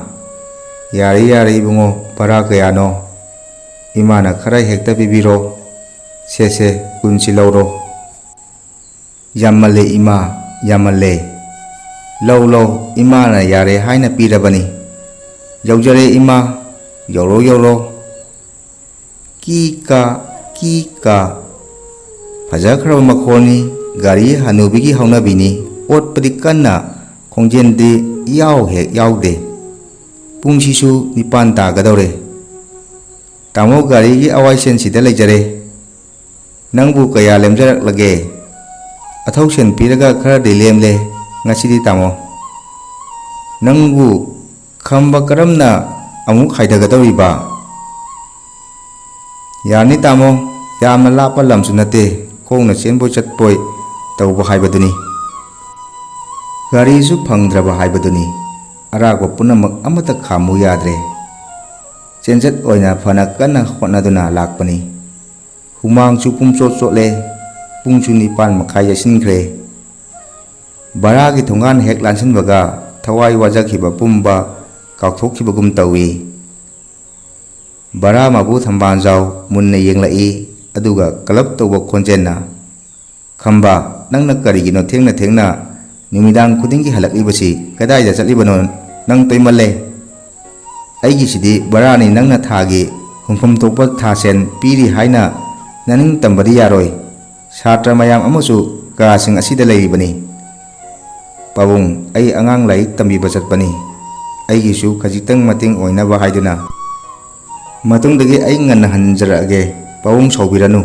"ꯌꯥꯔꯦ ꯌꯥꯔꯦ ꯏꯕꯨꯡꯉꯣ, ꯚꯔꯥ ꯀꯌꯥꯅꯣ?" "ꯏꯃꯥꯅ ꯈꯔ ꯍꯦꯛꯇ ꯄꯤꯕꯤꯔꯣ꯫" "ꯁꯦ ꯁꯦ, ꯀꯨꯟꯁꯤ ꯂꯧꯔꯣ꯫" "ꯌꯥꯝꯃꯜꯂꯦ ꯏꯃꯥ, ꯌꯥꯝꯃꯜꯂꯦ꯫" "ꯂꯧ ꯂꯧ, ꯏꯃꯥꯅ ꯌꯥꯔꯦ ꯍꯥꯏꯅ ꯄꯤꯔꯕꯅꯤ꯫" "ꯌꯧꯖꯔꯦ ꯏꯃꯥ꯫" "ꯌꯧꯔꯣ ꯌꯧꯔꯣ꯫" ꯀꯤ ꯀꯥ, ꯀꯤ ꯀꯥ꯫ ꯐꯖꯈ꯭ꯔꯕ ꯃꯈꯣꯜꯅꯤ꯫ ꯒꯥꯔꯤ ꯍꯅꯨꯕꯤꯒꯤ ꯍꯧꯅꯕꯤꯅꯤ꯫ ꯑꯣꯠꯄꯗꯤ ꯀꯟꯅ, ꯈꯣꯡꯖꯦꯜꯗꯤ ꯏꯌꯥꯎ ꯍꯦꯛ ꯌꯥꯎꯗꯦ꯫ ꯄꯨꯡꯁꯤꯁꯨ ꯅꯤꯄꯥꯟ ꯇꯥꯒꯗꯧꯔꯦ꯫ "ꯇꯥꯃꯣ, ꯒꯥꯔꯤꯒꯤ ꯑꯋꯥꯏꯁꯦꯟꯁꯤꯗ ꯂꯩꯖꯔꯦ꯫ ꯅꯪꯕꯨ ꯀꯌꯥ ꯂꯦꯝꯖꯔꯛꯂꯒꯦ?" "ꯑꯊꯧꯁꯦꯟ ꯄꯤꯔꯒ ꯈꯔꯗꯤ ꯂꯦꯝꯂꯦ ꯉꯁꯤꯗꯤ, ꯇꯥꯃꯣ꯫" "ꯅꯪꯕꯨ ꯈꯝꯕ ꯀꯔꯝꯅ ꯑꯃꯨꯛ ꯍꯥꯏꯊꯒꯗꯧꯔꯤꯕ?" "ꯌꯥꯔꯅꯤ ꯇꯥꯃꯣ, ꯌꯥꯝꯅ ꯂꯥꯞꯄ ꯂꯝꯁꯨ ꯅꯠꯇꯦ, ꯈꯣꯡꯅ ꯆꯦꯟꯕꯣꯏ ꯆꯠꯄꯣꯏ ꯇꯧꯕ ꯍꯥꯏꯕꯗꯨꯅꯤ꯫ ꯒꯥꯔꯤꯁꯨ ꯐꯪꯗ꯭ꯔꯕ ꯍꯥꯏꯕꯗꯨꯅꯤ꯫ ꯑꯔꯥꯛꯄ ꯄꯨꯝꯅꯃꯛ ꯑꯃꯠꯇ ꯈꯥꯝꯃꯨ ꯌꯥꯗ꯭ꯔꯦ꯫ ꯆꯦꯟꯖꯠ ꯑꯣꯏꯅ ꯐꯅ ꯀꯟꯅ ꯍꯣꯠꯅꯗꯨꯅ ꯂꯥꯛꯄꯅꯤ꯫ ꯍꯨꯃꯥꯡꯁꯨ ꯄꯨꯝꯆꯣꯠ ꯆꯣꯠꯂꯦ꯫ ꯄꯨꯡꯁꯨ ꯅꯤꯄꯥꯟ ꯃꯈꯥꯏ ꯌꯩꯁꯤꯟꯈ꯭ꯔꯦ꯫ ꯚꯔꯥꯒꯤ ꯊꯣꯡꯒꯥꯟ ꯍꯦꯛ ꯂꯥꯟꯁꯤꯟꯕꯒ ꯊꯋꯥꯏ ꯋꯥꯖꯈꯤꯕ ꯄꯨꯝꯕ ꯀꯥꯎꯊꯣꯛꯈꯤꯕꯒꯨꯝ ꯇꯧꯏ꯫ ꯚꯔꯥ ꯃꯄꯨ ꯊꯝꯕꯥꯜꯖꯥꯎ ꯃꯨꯟꯅ ꯌꯦꯡꯂꯛꯏ, ꯑꯗꯨꯒ ꯀꯂꯞ ꯇꯧꯕ ꯈꯣꯟꯖꯦꯜꯅ, "ꯈꯝꯕ, ꯅꯪꯅ ꯀꯔꯤꯒꯤꯅꯣ ꯊꯦꯡꯅ ꯊꯦꯡꯅ ꯅꯨꯃꯤꯗꯥꯡ ꯈꯨꯗꯤꯡꯒꯤ ꯍꯜꯂꯛꯂꯤꯕꯁꯤ? ꯀꯗꯥꯏꯗ ꯆꯠꯂꯤꯕꯅꯣ ꯅꯪ? ꯇꯣꯏꯃꯜꯂꯦ꯫ ꯑꯩꯒꯤꯁꯤꯗꯤ ꯚꯔꯥꯅꯤ, ꯅꯪꯅ ꯊꯥꯒꯤ ꯍꯨꯟꯐꯝ ꯊꯣꯛꯄ ꯊꯥ ꯁꯦꯟ ꯄꯤꯔꯤ ꯍꯥꯏꯅ ꯅꯅꯤꯡ ꯇꯝꯕꯗꯤ ꯌꯥꯔꯣꯏ꯫ ꯁꯥꯇ꯭ꯔ ꯃꯌꯥꯝ ꯑꯃꯁꯨ ꯀꯥꯁꯤꯡ ꯑꯁꯤꯗ ꯂꯩꯔꯤꯕꯅꯤ꯫ ꯄꯥꯕꯨꯡ, ꯑꯩ ꯑꯉꯥꯡ ꯂꯥꯏꯔꯤꯛ ꯇꯝꯕꯤꯕ ꯆꯠꯄꯅꯤ꯫ ꯑꯩꯒꯤꯁꯨ ꯈꯖꯤꯛꯇꯪ ꯃꯇꯦꯡ ꯑꯣꯏꯅꯕ ꯍꯥꯏꯗꯨꯅ꯫" "ꯃꯇꯨꯡꯗꯒꯤ ꯑꯩ ꯉꯟꯅ ꯍꯟꯖꯔꯛꯑꯒꯦ, ꯄꯥꯕꯨꯡ ꯁꯥꯎꯕꯤꯔꯅꯨ꯫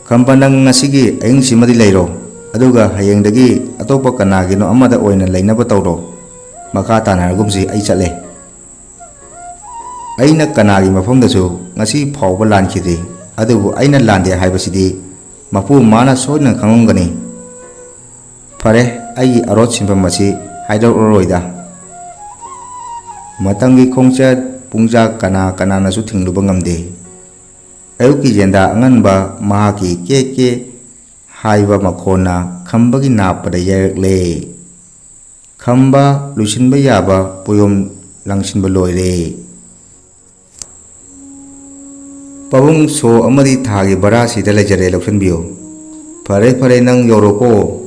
ꯈꯝꯕ, ꯅꯪ ꯉꯁꯤꯒꯤ ꯑꯍꯤꯡꯁꯤꯃꯗꯤ ꯂꯩꯔꯣ, ꯑꯗꯨꯒ ꯍꯌꯦꯡꯗꯒꯤ ꯑꯇꯣꯞꯄ ꯀꯅꯥꯒꯤꯅꯣ ꯑꯃꯗ ꯑꯣꯏꯅ ꯂꯩꯅꯕ ꯇꯧꯔꯣ꯫ ꯃꯈꯥ ꯇꯥꯅꯔꯒꯨꯝꯁꯤ, ꯑꯩ ꯆꯠꯂꯦ꯫" ꯑꯩꯅ ꯀꯅꯥꯒꯤ ꯃꯐꯝꯗꯁꯨ ꯉꯁꯤ ꯐꯥꯎꯕ ꯂꯥꯟꯈꯤꯗꯦ, ꯑꯗꯨꯕꯨ ꯑꯩꯅ ꯂꯥꯟꯗꯦ ꯍꯥꯏꯕꯁꯤꯗꯤ ꯃꯄꯨ ꯃꯥꯅ ꯁꯣꯏꯗꯅ ꯈꯪꯂꯝꯒꯅꯤ꯫ ꯐꯔꯦ, ꯑꯩꯒꯤ ꯑꯔꯣꯠ ꯁꯤꯟꯐꯝ ꯑꯁꯤ ꯍꯥꯏꯗꯣꯛꯂꯔꯣꯏꯗ꯫ ꯃꯇꯝꯒꯤ ꯈꯣꯡꯆꯠ ꯄꯨꯡꯖꯥ ꯀꯅꯥ ꯀꯅꯥꯅꯁꯨ ꯊꯤꯡꯂꯨꯕ ꯉꯝꯗꯦ꯫ ꯑꯌꯨꯛꯀꯤ ꯌꯦꯟꯗꯥ ꯑꯉꯟꯕ ꯃꯍꯥꯛꯀꯤ ꯀꯦ ꯀꯦ ꯍꯥꯏꯕ ꯃꯈꯣꯟꯅ ꯈꯝꯕꯒꯤ ꯅꯥꯞꯄꯗ ꯌꯩꯔꯛꯂꯦ꯫ "ꯈꯝꯕ, ꯂꯣꯏꯁꯤꯟꯕ ꯌꯥꯕ ꯄꯣꯌꯣꯝ ꯂꯥꯡꯁꯤꯟꯕ ꯂꯣꯏꯔꯦ꯫ ꯄꯥꯕꯨꯡ, ꯁꯣ ꯑꯃꯗꯤ ꯊꯥꯒꯤ ꯚꯔꯥꯁꯤꯗ ꯂꯩꯖꯔꯦ, ꯂꯧꯁꯤꯟꯕꯤꯌꯨ꯫" "ꯐꯔꯦ, ꯐꯔꯦ, ꯅꯪ ꯌꯧꯔꯣꯀꯣ꯫"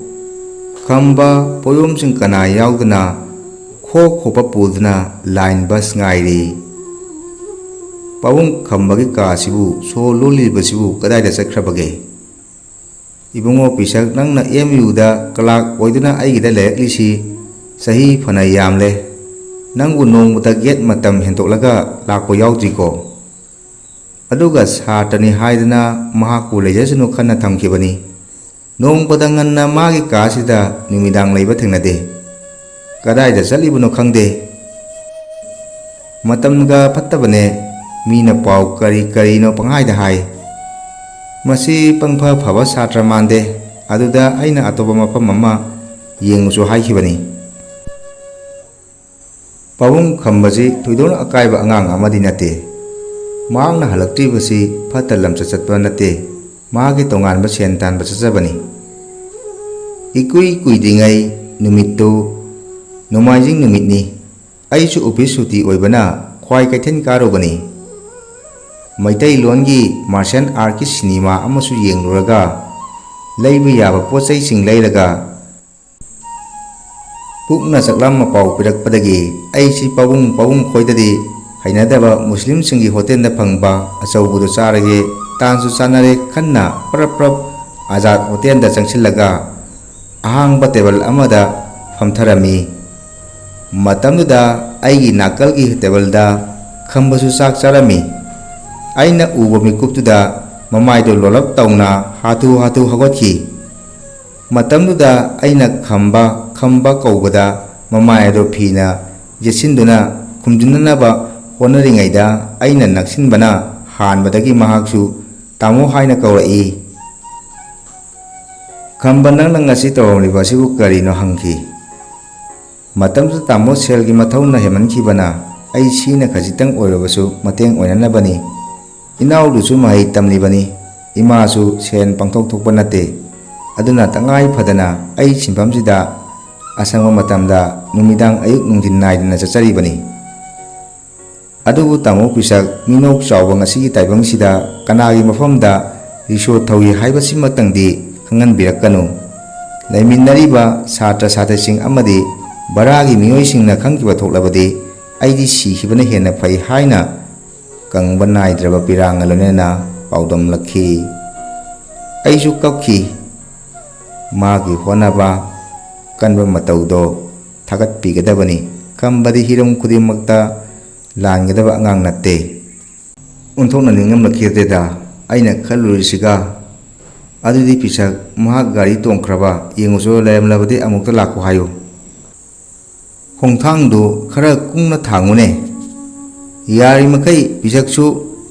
ꯈꯝꯕ, ꯄꯣꯌꯣꯝꯁꯤꯡ ꯀꯅꯥ ꯌꯥꯎꯗꯅ ꯈꯣꯛ ꯈꯣꯞꯄ ꯄꯨꯗꯨꯅ ꯂꯥꯏꯟ ꯕꯁ ꯉꯥꯏꯔꯤ꯫ "ꯄꯥꯕꯨꯡ, ꯈꯝꯕꯒꯤ ꯀꯥꯁꯤꯕꯨ, ꯁꯣ ꯂꯣꯜꯂꯤꯕꯁꯤꯕꯨ ꯀꯗꯥꯏꯗ ꯆꯠꯈ꯭ꯔꯕꯒꯦ?" "ꯏꯕꯨꯡꯉꯣ ꯄꯤꯁꯛ, ꯅꯪꯅ ꯑꯦꯝ ꯌꯨꯗ ꯀ꯭ꯂꯥꯔꯛ ꯑꯣꯏꯗꯨꯅ ꯑꯩꯒꯤꯗ ꯂꯩꯔꯛꯂꯤꯁꯤ ꯆꯍꯤ ꯐꯅ ꯌꯥꯝꯂꯦ꯫ ꯅꯪꯕꯨ ꯅꯣꯡꯃꯇ ꯒꯦꯠ ꯃꯇꯝ ꯍꯦꯟꯗꯣꯛꯂꯒ ꯂꯥꯛꯄ ꯌꯥꯎꯗ꯭ꯔꯤꯀꯣ? ꯑꯗꯨꯒ ꯁꯥꯇ꯭ꯔꯅꯤ ꯍꯥꯏꯗꯅ ꯃꯍꯥꯛꯄꯨ ꯂꯩꯖꯁꯅꯨ ꯈꯟꯅ ꯊꯝꯈꯤꯕꯅꯤ꯫ ꯅꯣꯡꯃꯇ ꯉꯟꯅ ꯃꯥꯒꯤ ꯀꯥꯁꯤꯗ ꯅꯨꯃꯤꯗꯥꯡ ꯂꯩꯕ ꯊꯦꯡꯅꯗꯦ꯫ ꯀꯗꯥꯏꯗ ꯆꯠꯂꯤꯕꯅꯣ ꯈꯪꯗꯦ꯫ ꯃꯇꯝꯒ ꯐꯠꯇꯕꯅꯦ, ꯃꯤꯅ ꯄꯥꯎ ꯀꯔꯤ ꯀꯔꯤꯅꯣ ꯄꯪꯍꯥꯏꯗ ꯍꯥꯏ꯫ ꯃꯁꯤ ꯄꯪꯐ ꯐꯕ ꯁꯥꯇ꯭ꯔ ꯃꯥꯟꯗꯦ꯫ ꯑꯗꯨꯗ ꯑꯩꯅ ꯑꯇꯣꯞꯄ ꯃꯐꯝ ꯑꯃ ꯌꯦꯡꯉꯨꯁꯨ ꯍꯥꯏꯈꯤꯕꯅꯤ꯫" ꯄꯥꯕꯨꯡ ꯈꯝꯕꯁꯤ ꯊꯣꯏꯗꯣꯛꯅ ꯑꯀꯥꯏꯕ ꯑꯉꯥꯡ ꯑꯃꯗꯤ ꯅꯠꯇꯦ꯫ ꯃꯍꯥꯛꯅ ꯍꯜꯂꯛꯇ꯭ꯔꯤꯕꯁꯤ ꯐꯠꯇ ꯂꯝꯆꯠ ꯆꯠꯄ ꯅꯠꯇꯦ, ꯃꯍꯥꯛꯀꯤ ꯇꯣꯉꯥꯟꯕ ꯁꯦꯟ ꯇꯥꯟꯕ ꯆꯠꯆꯕꯅꯤ꯫ ꯏꯀꯨꯏ ꯀꯨꯏꯗ꯭ꯔꯤꯉꯩ ꯅꯨꯃꯤꯠꯇꯨ ꯅꯣꯡꯃꯥꯏꯖꯤꯡ ꯅꯨꯃꯤꯠꯅꯤ꯫ ꯑꯩꯁꯨ ꯑꯣꯐꯤꯁ ꯁꯨꯇꯤ ꯑꯣꯏꯕꯅ ꯈ꯭ꯋꯥꯏ ꯀꯩꯊꯦꯜ ꯀꯥꯔꯨꯕꯅꯤ꯫ ꯃꯩꯇꯩꯂꯣꯟꯒꯤ ꯃꯥꯔꯁꯦꯜ ꯑꯥꯔꯠꯀꯤ ꯁꯤꯅꯦꯃꯥ ꯑꯃꯁꯨ ꯌꯦꯡꯂꯨꯔꯒ ꯂꯩꯕ ꯌꯥꯕ ꯄꯣꯠ ꯆꯩꯁꯤꯡ ꯂꯩꯔꯒ ꯄꯨꯛꯅ ꯆꯥꯛꯂꯥꯝ ꯃꯄꯥꯎ ꯄꯤꯔꯛꯄꯗꯒꯤ ꯑꯩꯁꯤ ꯄꯥꯕꯨꯡ ꯄꯥꯕꯨꯡ ꯈꯣꯏꯗꯗꯤ ꯍꯩꯅꯗꯕ ꯃꯨꯁꯂꯤꯝꯁꯤꯡꯒꯤ ꯍꯣꯇꯦꯜꯗ ꯐꯪꯕ ꯑꯆꯧꯕꯗꯨ ꯆꯥꯔꯒꯦ, ꯇꯥꯟꯁꯨ ꯆꯥꯅꯔꯦ ꯈꯟꯅ ꯄ꯭ꯔꯞ ꯄ꯭ꯔꯞ ꯑꯖꯥꯗ ꯍꯣꯇꯦꯜꯗ ꯆꯪꯁꯤꯜꯂꯒ ꯑꯍꯥꯡꯕ ꯇꯦꯕꯜ ꯑꯃꯗ ꯐꯝꯊꯔꯝꯃꯤ꯫ ꯃꯇꯝꯗꯨꯗ ꯑꯩꯒꯤ ꯅꯥꯀꯜꯒꯤ ꯇꯦꯕꯜꯗ ꯈꯝꯕꯁꯨ ꯆꯥꯛ ꯆꯥꯔꯝꯃꯤ꯫ ꯑꯩꯅ ꯎꯕ ꯃꯤꯀꯨꯞꯇꯨꯗ ꯃꯃꯥꯏꯗꯨ ꯂꯣꯂꯞ ꯇꯧꯅ ꯍꯥꯊꯨ ꯍꯥꯊꯨ ꯍꯧꯒꯠꯈꯤ꯫ ꯃꯇꯝꯗꯨꯗ ꯑꯩꯅ ꯈꯝꯕ, ꯈꯝꯕ ꯀꯧꯕꯗ ꯃꯃꯥꯏ ꯑꯗꯨ ꯐꯤꯅ ꯌꯦꯠꯁꯤꯟꯗꯨꯅ ꯈꯨꯝꯖꯤꯟꯅꯅꯕ ꯍꯣꯠꯅꯔꯤꯉꯩꯗ ꯑꯩꯅ ꯅꯛꯁꯤꯟꯕꯅ ꯍꯥꯟꯕꯗꯒꯤ ꯃꯍꯥꯛꯁꯨ "ꯇꯥꯃꯣ" ꯍꯥꯏꯅ ꯀꯧꯔꯛꯏ꯫ "ꯈꯝꯕ, ꯅꯪꯅ ꯉꯁꯤ ꯇꯧꯔꯝꯂꯤꯕ ꯑꯁꯤꯕꯨ ꯀꯔꯤꯅꯣ?" ꯍꯪꯈꯤ꯫ ꯃꯇꯝꯗꯨꯗ ꯇꯥꯃꯣ ꯁꯦꯜꯒꯤ ꯃꯊꯧꯅ ꯍꯦꯟꯃꯟꯈꯤꯕꯅ ꯑꯩ ꯁꯤꯅ ꯈꯖꯤꯛꯇꯪ ꯑꯣꯏꯔꯕꯁꯨ ꯃꯇꯦꯡ ꯑꯣꯏꯅꯅꯕꯅꯤ꯫ ꯏꯅꯥꯎꯗꯨꯁꯨ ꯃꯍꯩ ꯇꯝꯂꯤꯕꯅꯤ꯫ ꯏꯃꯥꯁꯨ ꯁꯦꯟ ꯄꯪꯊꯣꯛ ꯊꯣꯛꯄ ꯅꯠꯇꯦ꯫ ꯑꯗꯨꯅ ꯇꯉꯥꯏ ꯐꯗꯅ ꯑꯩ ꯁꯤꯟꯐꯝꯁꯤꯗ ꯑꯁꯪꯕ ꯃꯇꯝꯗ ꯅꯨꯃꯤꯗꯥꯡ ꯑꯌꯨꯛ ꯅꯨꯡꯊꯤꯟ ꯅꯥꯏꯗꯅ ꯆꯠꯆꯔꯤꯕꯅꯤ꯫ ꯑꯗꯨꯕꯨ ꯇꯥꯃꯣ ꯄꯤꯁꯛ, ꯃꯤꯅꯣꯛ ꯆꯥꯎꯕ ꯉꯁꯤꯒꯤ ꯇꯥꯏꯕꯪꯁꯤꯗ ꯀꯅꯥꯒꯤ ꯃꯐꯝꯗ ꯔꯤꯛꯁꯣ ꯊꯧꯏ ꯍꯥꯏꯕꯁꯤꯃꯛꯇꯪꯗꯤ ꯈꯪꯍꯟꯕꯤꯔꯛꯀꯅꯨ꯫ ꯂꯩꯃꯤꯟꯅꯔꯤꯕ ꯁꯥꯇ꯭ꯔ ꯁꯥꯇ꯭ꯔꯤꯁꯤꯡ ꯑꯃꯗꯤ ꯚꯔꯥꯒꯤ ꯃꯤꯑꯣꯏꯁꯤꯡꯅ ꯈꯪꯈꯤꯕ ꯊꯣꯛꯂꯕꯗꯤ ꯑꯩꯗꯤ ꯁꯤꯈꯤꯕꯅ ꯍꯦꯟꯅ ꯐꯩ ꯍꯥꯏꯅ ꯀꯪꯕ ꯅꯥꯏꯗ꯭ꯔꯕ ꯄꯤꯔꯥꯡꯒ ꯂꯣꯏꯅꯅ ꯄꯥꯎꯗꯝꯂꯛꯈꯤ꯫ ꯑꯩꯁꯨ ꯀꯞꯈꯤ꯫ ꯃꯥꯒꯤ ꯍꯣꯠꯅꯕ ꯀꯟꯕ ꯃꯇꯧꯗꯣ ꯊꯥꯒꯠꯄꯤꯒꯗꯕꯅꯤ꯫ ꯈꯝꯕꯗꯤ ꯍꯤꯔꯝ ꯈꯨꯗꯤꯡꯃꯛꯇ ꯂꯥꯟꯒꯗꯕ ꯑꯉꯥꯡ ꯅꯠꯇꯦ꯫ ꯑꯣꯟꯊꯣꯛꯅ ꯅꯤꯡꯉꯝꯂꯛꯈꯤꯗ꯭ꯔꯦꯗ꯫ ꯑꯩꯅ ꯈꯜꯂꯨꯔꯤꯁꯤꯒ꯫ "ꯑꯗꯨꯗꯤ ꯄꯤꯁꯛ, ꯃꯍꯥꯛ ꯒꯥꯔꯤ ꯇꯣꯡꯈ꯭ꯔꯕ ꯌꯦꯡꯉꯨꯆꯣ, ꯂꯩꯔꯝꯂꯕꯗꯤ ꯑꯃꯨꯛꯇ ꯂꯥꯛꯈꯣ ꯍꯥꯏꯌꯨ꯫ ꯈꯣꯡꯊꯥꯡꯗꯨ ꯈꯔ ꯀꯨꯡꯅ ꯊꯥꯡꯉꯨꯅꯦ꯫" ꯌꯥꯔꯤꯃꯈꯩ ꯄꯤꯁꯛꯁꯨ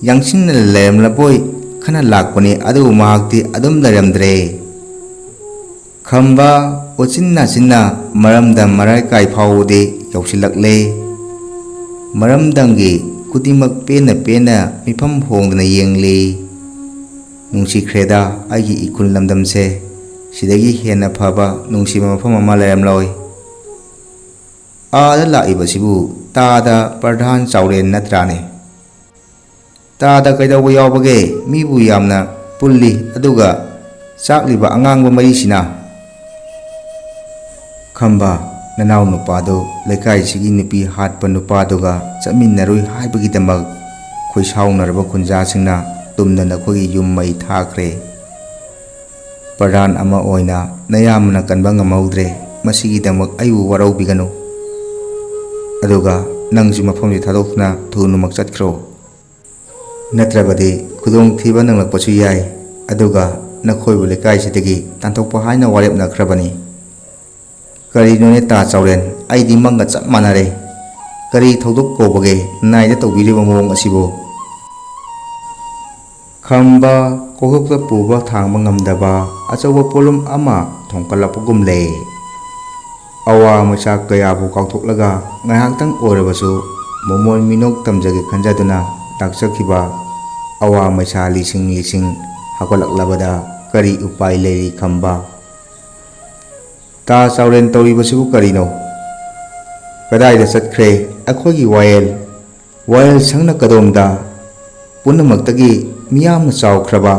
ꯌꯥꯡꯁꯤꯟꯅ ꯂꯩꯔꯝꯂꯕꯣꯏ ꯈꯟꯅ ꯂꯥꯛꯄꯅꯤ, ꯑꯗꯨꯕꯨ ꯃꯍꯥꯛꯇꯤ ꯑꯗꯨꯝ ꯂꯩꯔꯝꯗ꯭ꯔꯦ꯫ ꯈꯝꯕ ꯑꯣꯆꯤꯟ ꯅꯥꯆꯤꯟꯅ ꯃꯔꯝꯗꯝ ꯃꯔꯥꯏ ꯀꯥꯏ ꯐꯥꯎꯕꯗꯤ ꯌꯧꯁꯤꯜꯂꯛꯂꯦ꯫ ꯃꯔꯝꯗꯝꯒꯤ ꯈꯨꯗꯤꯡꯃꯛ ꯄꯦꯟꯅ ꯄꯦꯟꯅ ꯃꯤꯐꯝ ꯍꯣꯡꯗꯅ ꯌꯦꯡꯂꯤ꯫ ꯅꯨꯡꯁꯤꯈ꯭ꯔꯦꯗ ꯑꯩꯒꯤ ꯏꯈꯨꯜ ꯂꯝꯗꯝꯁꯦ꯫ ꯁꯤꯗꯒꯤ ꯍꯦꯟꯅ ꯐꯕ ꯅꯨꯡꯁꯤꯕ ꯃꯐꯝ ꯑꯃ ꯂꯩꯔꯝꯂꯣꯏ꯫ ꯑꯥꯗ ꯂꯥꯛꯏꯕꯁꯤꯕꯨ ꯇꯥꯗ ꯄ꯭ꯔꯙꯥꯟ ꯆꯥꯎꯔꯦꯟ ꯅꯠꯇ꯭ꯔꯥꯅꯦ? ꯇꯥꯗ ꯀꯩꯗꯧꯕ ꯌꯥꯎꯕꯒꯦ? ꯃꯤꯕꯨ ꯌꯥꯝꯅ ꯄꯨꯜꯂꯤ, ꯑꯗꯨꯒ ꯆꯥꯛꯂꯤꯕ ꯑꯉꯥꯡꯕ ꯃꯔꯤꯁꯤꯅ? ꯈꯝꯕ, ꯅꯅꯥꯎ ꯅꯨꯄꯥꯗꯨ ꯂꯩꯀꯥꯏꯁꯤꯒꯤ ꯅꯨꯄꯤ ꯍꯥꯠꯄ ꯅꯨꯄꯥꯗꯨꯒ ꯆꯠꯃꯤꯟꯅꯔꯨꯏ ꯍꯥꯏꯕꯒꯤꯗꯃꯛ ꯈꯣꯏꯁꯥꯎꯅꯔꯕ ꯈꯨꯟꯖꯥꯁꯤꯡꯅ ꯇꯨꯝꯅ ꯅꯈꯣꯏꯒꯤ ꯌꯨꯝ ꯃꯩ ꯊꯥꯈ꯭ꯔꯦ꯫ ꯄ꯭ꯔꯙꯥꯟ ꯑꯃ ꯑꯣꯏꯅ ꯅꯌꯥꯝꯕꯅ ꯀꯟꯕ ꯉꯝꯍꯧꯗ꯭ꯔꯦ꯫ ꯃꯁꯤꯒꯤꯗꯃꯛ ꯑꯩꯕꯨ ꯋꯥꯔꯧꯕꯤꯒꯅꯨ꯫ ꯑꯗꯨꯒ ꯅꯪꯁꯨ ꯃꯐꯝꯁꯤ ꯊꯥꯗꯣꯛꯇꯨꯅ ꯊꯨꯅꯃꯛ ꯆꯠꯈ꯭ꯔꯣ꯫ ꯅꯠꯇ꯭ꯔꯕꯗꯤ ꯈꯨꯗꯣꯡꯊꯤꯕ ꯅꯪꯂꯛꯄꯁꯨ ꯌꯥꯏ꯫ ꯑꯗꯨꯒ ꯅꯈꯣꯏꯕꯨ ꯂꯩꯀꯥꯏꯁꯤꯗꯒꯤ ꯇꯥꯟꯊꯣꯛꯄ ꯍꯥꯏꯅ ꯋꯥꯔꯦꯞꯅꯈ꯭ꯔꯕꯅꯤ꯫ ꯀꯔꯤꯅꯣꯅꯦ ꯇꯥ ꯆꯥꯎꯔꯦꯟ, ꯑꯩꯗꯤ ꯃꯪꯒ ꯆꯞ ꯃꯥꯟꯅꯔꯦ꯫ ꯀꯔꯤ ꯊꯧꯗꯣꯛ ꯀꯧꯕꯒꯦ ꯅꯥꯏꯗ ꯇꯧꯕꯤꯔꯤꯕ ꯃꯑꯣꯡ ꯑꯁꯤꯕꯨ? ꯈꯝꯕ ꯀꯣꯛꯊꯣꯛꯇ ꯄꯨꯕ ꯊꯥꯡꯕ ꯉꯝꯗꯕ ꯑꯆꯧꯕ ꯄꯣꯠꯂꯨꯝ ꯑꯃ ꯊꯣꯡꯀꯠꯂꯛꯄꯒꯨꯝ ꯂꯩ꯫ ꯑꯋꯥ ꯃꯩꯁꯥ ꯀꯌꯥꯕꯨ ꯀꯥꯎꯊꯣꯛꯂꯒ ꯉꯥꯏꯍꯥꯛꯇꯪ ꯑꯣꯏꯔꯕꯁꯨ ꯃꯃꯣꯟ ꯃꯤꯅꯣꯛ ꯇꯝꯖꯒꯦ ꯈꯟꯖꯗꯨꯅ ꯂꯥꯛꯆꯈꯤꯕ ꯑꯋꯥ ꯃꯩꯁꯥ ꯂꯤꯁꯤꯡ ꯂꯤꯁꯤꯡ ꯍꯧꯒꯠꯂꯛꯂꯕꯗ ꯀꯔꯤ ꯎꯄꯥꯏ ꯂꯩꯔꯤ ꯈꯝꯕ? ꯇꯥ ꯆꯥꯎꯔꯦꯟ ꯇꯧꯔꯤꯕꯁꯤꯕꯨ ꯀꯔꯤꯅꯣ? ꯀꯗꯥꯏꯗ ꯆꯠꯈ꯭ꯔꯦ ꯑꯩꯈꯣꯏꯒꯤ ꯋꯥꯌꯦꯜ? ꯋꯥꯌꯦꯜ ꯁꯪꯅ ꯀꯗꯣꯝꯗ? ꯄꯨꯝꯅꯃꯛꯇꯒꯤ ꯃꯤꯌꯥꯝꯅ ꯆꯥꯎꯈ꯭ꯔꯕ꯫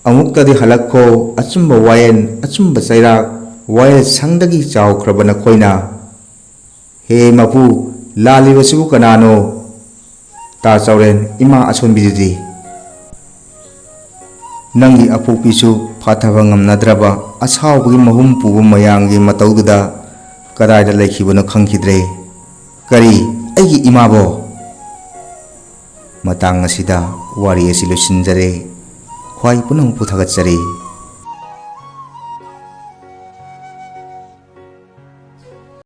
ꯑꯃꯨꯛꯇꯗꯤ ꯍꯜꯂꯛꯈꯣ, ꯑꯆꯨꯝꯕ ꯋꯥꯌꯦꯜ, ꯑꯆꯨꯝꯕ ꯆꯩꯔꯥꯛ, ꯋꯥꯌꯦꯜ ꯁꯪꯗꯒꯤ ꯆꯥꯎꯈ꯭ꯔꯕ ꯅꯈꯣꯏꯅ꯫ ꯍꯦ ꯃꯄꯨ, ꯂꯥꯜꯂꯤꯕꯁꯤꯕꯨ ꯀꯅꯥꯅꯣ? ꯇꯥ ꯆꯥꯎꯔꯦꯟ, ꯏꯃꯥ ꯑꯁꯣꯟꯕꯤꯗꯨꯗꯤ? ꯅꯪꯒꯤ ꯑꯄꯣꯛꯄꯤꯁꯨ ꯐꯥꯊꯕ ꯉꯝꯅꯗ꯭ꯔꯕ ꯑꯁꯥꯎꯕꯒꯤ ꯃꯍꯨꯝ ꯄꯨꯕ ꯃꯌꯥꯝꯒꯤ ꯃꯇꯧꯗꯨꯗ ꯀꯗꯥꯏꯗ ꯂꯩꯈꯤꯕꯅꯣ ꯈꯪꯈꯤꯗ꯭ꯔꯦ꯫ ꯀꯔꯤ? ꯑꯩꯒꯤ ꯏꯃꯥꯕꯣ? ꯃꯇꯥꯡ ꯑꯁꯤꯗ ꯋꯥꯔꯤ ꯑꯁꯤ ꯂꯣꯏꯁꯤꯟꯖꯔꯦ꯫ ꯈ꯭ꯋꯥꯏ ꯄꯨꯝꯅꯃꯛꯄꯨ ꯊꯥꯒꯠꯆꯔꯤ꯫